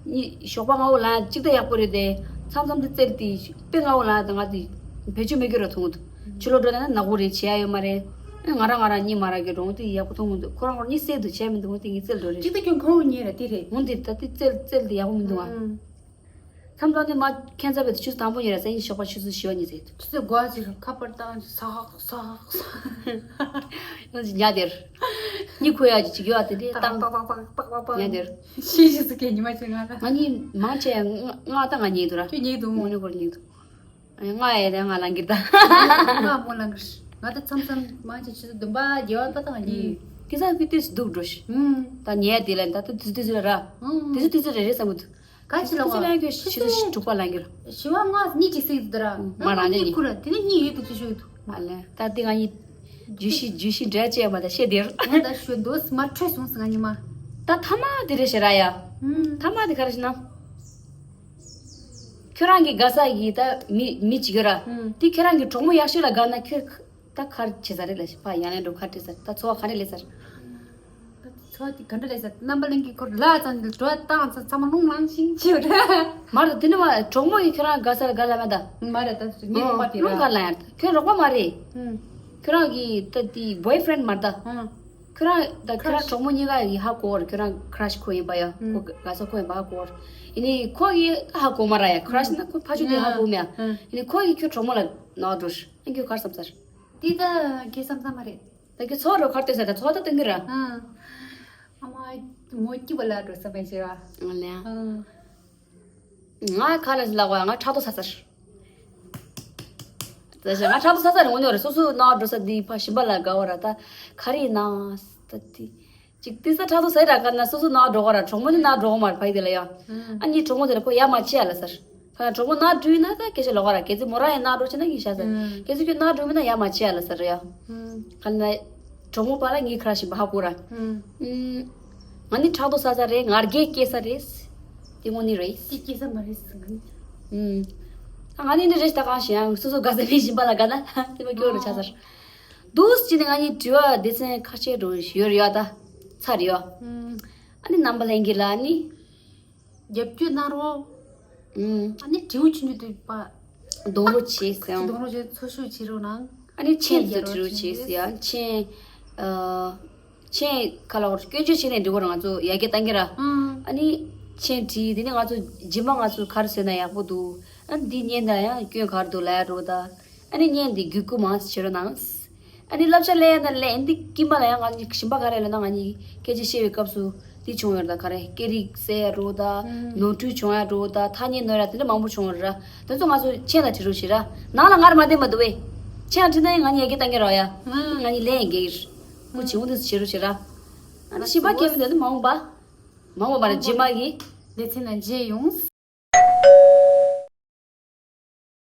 གཉིད་ཞོགས་པ་སྔ་བོ་ལངས་ཡ་གཅིག་ད་ཡག་པོ་རེད་དེ། མཚམས་མཚམས་དེ་རྩལ་དེ་དཔེ་སྔ་བོ་ལངས་ཡ་དང་ང་དེ་བེད་སྤྱོད་མེད་ཀྱི་ར་མཐོང་གི་འདུག་ཕྱི་ལོགས་འགྲོ་ན་ནག་པོ་རེད་བྱེད་ཡ་ཡོད་མ་རེད། ཨ་ང་རང་ང་རང་གཉིད་མ་རག་གི་རོང་དེ་ཡག་པོ་མཐོང་གི་འདུག་ཁོ་རང་ཁོ་རང་གཉིད་སད་འདུག་བྱས་མི་འདུག་འོང་དེ་ངའི་རྩལ་འགྲོ་རེད། གཅིག་ད་ཁྱོད་ཁོང་གཉིད་ར་དེ་རེད། འོང་དེ་ད་དེ་རྩལ་རྩལ་དེ་ཡག་པོ་མི་འདུག་ཨ། མཚམས་མཚམས་ནི་མ་ཁྱད་མཚར་བའི་ཆུ་ཚོད་དང་པོ་ཉིན་ར་སེང་ཉིན་ཞོགས་པ་ཆུ་ཚོད་བཞི་པ་ཉིན་ཟེར། ཆུ་ཚོད་དགུ་པ་ཅིག་ཁ་པར་བཏང་ཟག་ཟག་ཟག་ཡང་ཅིག་ཉལ་དེར། གཉིད་ཁུག་ཡ་ཅིག་ཅིག་ཡོད་དེ་འདྲའི་བཏང་། ཏག་ཏག་ཏག་ཏག་ཏག་ཉལ་དེར། ཤི་ཤི་སུ་ཁྱེད་ཉི་མ་ཅིག་ང་ལ། ང་གཉིད་མང་ཆེ་ང་ང་ད་ང་ཉལ་འདུག་ར། ཁྱོད་ཉལ་འདུག་མོ་ནི་སྐོར་ཉལ་འདུག་ང་ཡ་ད་ང་ལང་གིར་ད། ང་མོ་ལང་གིར། ང་ད་མཚམས་མཚམས་མང་ཆེ་ཆུ་ཚོད་བདུན་པ་བརྒྱད་པ་ད་ད་ང་ཉལ་ཡོད། དེ་ཚ་ཁུ་ཏིས་སྡུག་འགྲོ་ཤི། ད་ཉལ་དེ་ལ་ད་ད་དུས་དུས་ཚོད་ར། དུས་ཚོད་དུས་ཚོད་རེ་རེ་བསམ་གི་འདུག་ག་ཅི་ལ་བ། ཁྱོད་ཚོ་ལ་ཁྱོད་ཤི་ཚོད་དྲུག་པ་ལང་གི་ར། ཞི་བ་ང་གཉིད་ཅིག་སད་འདུག་ར། མ་རང་ནས་གཉིད་ཁུག་ར་དེ་ནས་གཉིད་ཡོད་དུ་ཅི་ཞུ་འདུག་ཨ་ལེ། ད་དེ་ང་གཉིད། ཇུ་ཤི་ཇུ་ཤི་འདྲ་བྱས་མ་ད་ཤེས་དེར། ང་ད་ཞུ་འདོད་སི་མ་འཕྲོད་སོང་སི་ང་གཉིད་མ། ད་ཐ་མ་དེ་རེད་ཤེས་ར་ཡ། ཐ་མ་དེ་ག་རེ་ཤེས་ན། ཁྱོད་རང་གི་དགའ་ས་གི་ད་མི་མི་ཅིག་ཡོད་ར། དེ་ཁྱོད་རང་གི་གྲོགས་མོ་ཡག་ཤོས་ལ་དགའ་ན་ཁྱོད། ད་ག་རེ་བྱེད་ས་རེད་ལ་ཕ་ཡང་ལན་འགྲོ་ག་རེ་བྱེད་ས་རེད། ད་འཚོ་བ་ག་རེ་ལས་ས་རེད། འཚོ་བ་དེ་ག་འདྲ་ལས་ས་རེད། རྣམ་པ་ལྷན་རྒྱས་ཁོར་ལ་ཙང་ནས་འགྲོ་བ་བཏང་ཙང་ཚང་མ་རླུང་ལངས་ཤིང་བྱེད་རེད། མར་དུ་དེ་ནི་མ་གྲོགས་མོ་ཡིས་ཁྱོད་རང་དགའ་ས་ལ་དགའ་ལ་མ་ད། མ་རེད་ད་ངས་རོགས་པ་དེ་རླུང་ར། ག་ལ་ཡར་ད་ཁྱོད་རོགས་པ་མ་རེད། ཁྱོད་རང་གི་ད་དེ་boyfriend་མ་རེད་ད། ཁྱོད་རང་ད་ཁྱོད་རང་གྲོགས་མོ་གཉིས་ཀ་ཡི་ཧ་གོ་ར། ཁྱོད་རང་crush་ཁོ་ཡིན་པ་ཡ། ཁོ་དགའ་ས་ཁོ་ཡིན་པ་ཧ་གོ་ར། ཡིན་ནི་ཁོ་གི་ཧ་གོ་མ་ར་ཡ། crush་ན་ཁོ་ཕ་ཆུ་དེ་ཧ་གོ་མེ་ཡ། ཡིན་ནི་ཁོ་གི་ཁྱོད་གྲོགས་མོ་ལ་ནོར་འགྲོ་ཤི་ཨ་ཁྱོད་ག་རེ་བསམ་ས་རེད། དེ་ད་ཁྱེད་བསམ་ས་མ་རེད། ད་ཁྱོད་ཚོགས་རོ་ཁར་སྟོན་ས་ད་ཚོགས་ད་སྟོན་གི་ར། ཨ་མ་མོ་སྐྱིད་པ་ལ་འགྲོ་ས་མེད་ཤེས་བ། ང་ལ་ཡ། ཨ། ང་ཁ་ལ་ལ་བ་ང་ཕྲག་དོག་ས་ས་རེད། ད་ཤ་ང་ཕྲག་དོག་ས་ས་རེད་ངོ་ནི་རེད། སོ་སོ་ན་འགྲོ་ས་འདི་ཕ་ཞིམ་པ་ལ་དགའ་བ་ར་ད་ག་རེ་ན་ད་དེ་ཅིག་དེ་ས་ཕྲག་དོག་ས་ར་ག་ན་སོ་སོ་ན་འགྲོ་ག་ར་གྲོགས་མོ་ནི་ན་འགྲོ་ག་མ་རེད་ཕ་ཡི་དེ་ལ་ཡ། ཨ་ནི་གྲོགས་མོ་དེ་ལ་ཁོ་ཡ་མ་ཆེ་ཡ་ལ་ས་རེད། ཁ་གྲོགས་མོ་ན་འགྲུལ་ན་ད་སྐད་ཆ་ལོགས་ར། གལ་སྲིད་མོ་རང་ཡང་ན་འགྲོ་ཆེ་ན་ངས་བཤད་ས། ཨུམ། གལ་སྲིད་ཁྱོད་ན་འགྲོ་མིན་ན་ཡ་མ་བྱེད་ཡ་ལ་ཟེར་ཡ། ཨུམ། ཁ་ན་གྲོགས་མོ་པ་ལ་ངའི་ཁར་བཞིན་པ་ཧ་གོ་ར། ཨུམ། ཨུམ། ང་ནི་ཕྲག་དོག་ས་ས་རེད། ང་རྒྱལ་སྐྱེ་ས་རེད། དེ་དངོས་གནས་རེད། དེ་སྐྱེ་ས་མ་རེད་ཟེར་གི། ཨུམ། ང་ནི་ནི་རེད། ད་གང་ཞིག་ཡང་སོ་སོ་དགའ་ས་མི་བཞིན་པ་ལ་དགའ་ན་དེ་མ་སྐྱོ་རུ་ཆ་ཚར། འདུག་ཅི་ནི་ང་གཉིས་དྲི་བ་སྡེ་ཚན་ཁ་ཤས་རུ་ཡོད་རེད་ཡ། ད་ཚར་ཡོད། ཨུམ། ཨ་ནི་རྣམ་པ་ལྷན་རྒྱས་ལ་ནི། རྒྱབ་སྐྱོར་གནང་རོགས། ཨུམ། ཨ་ནི་དྲི་བ་ཆུང་ཆུང་དུ་པ། གདོང་རོགས་བྱེད་ཟེར། གདོང་རོགས་བྱེད། འཚོ་ཤུགས་བྱེད་རོགས་གནང་། ཨ་ནི་མཆན་དུ་དྲི་རོགས་བྱེད་ཟེར་ཡ། མཆན། ཨ། མཆན་ཁ་ལ་བར་སྐྱོན་བརྗོད་བྱས་ནས་འགྲིག་གོ་ར། ང་ཚོ་ཡར་རྒྱས་གཏང་གི་ར། ཨུམ། ཨ་ནི་མཆན་བྲིས། དེ་ནས་ང་ཚོ་རྗེས་མ་ང་ཚོ་ག་རེ་བཟོས་ན་ཡག་པོ་འདུག་ཨ་ནི་འདི་བརྙན་དང་ཡང་སྐྱོན་ག་རེ་འདུག་ལབ་ཡ་རོགས་ད། ཨ་ནི་བརྙན་འདི་བརྒྱུད་སྐུར་མང་ཙམ་བྱེད་རོགས་གནང་། ཨ་ནི་བསླབ་བྱ་ལེན་ཡ་ན་ལེན། འདི་ཀིམ་པ་ལ་ཡང་ང་གཉིས་གཞན་པ་ག་རེ་ལབ་ན། ང་གཉིས་སྐད་ཆ་བཤད་པའི་སྐབས་སུ་འདི་བྱུང་ཡོད་རེད། ད་ག་རེ་སྐད་རིགས་གསལ་ཡ་རོགས་ད། ཨུམ། ནོར་འཁྲུལ་བྱུང་ཡ་རོགས་ད། ཐ་སྙད་ནོར་ཡ་དེ་འདྲ་མང་པོ་བྱུང་ཡོད་རེད་ར། དེ་ཚོ་ང་ཚོ་མཆན་ལ་བྲིས་རོགས་བྱེད་ར། ནང་ལ་ངར་མ་བསྡད་མ་འདུག་བས། མཆན་ལ་བྲིས་ན་ཡང་ང་གཉིས་ཡར་རྒྱས་གཏང་གི་ར་ཡ། ཨུམ། ང་གཉིས་ལེན་ཡ་རྒྱས་ཀྱི་རེད། ཁོ་བྱེད་འོང་དུས་བྱེད་རོགས་བྱེད་ར། ཨ་ནི་གཞན་པ་སྐད་མི་འདོད་ན་མ་འོངས་པ། མ་འོངས་པ་ལ་རྗེས་མ་གི་ལེ་ཚན་ལ་མཇལ་ཡོང་།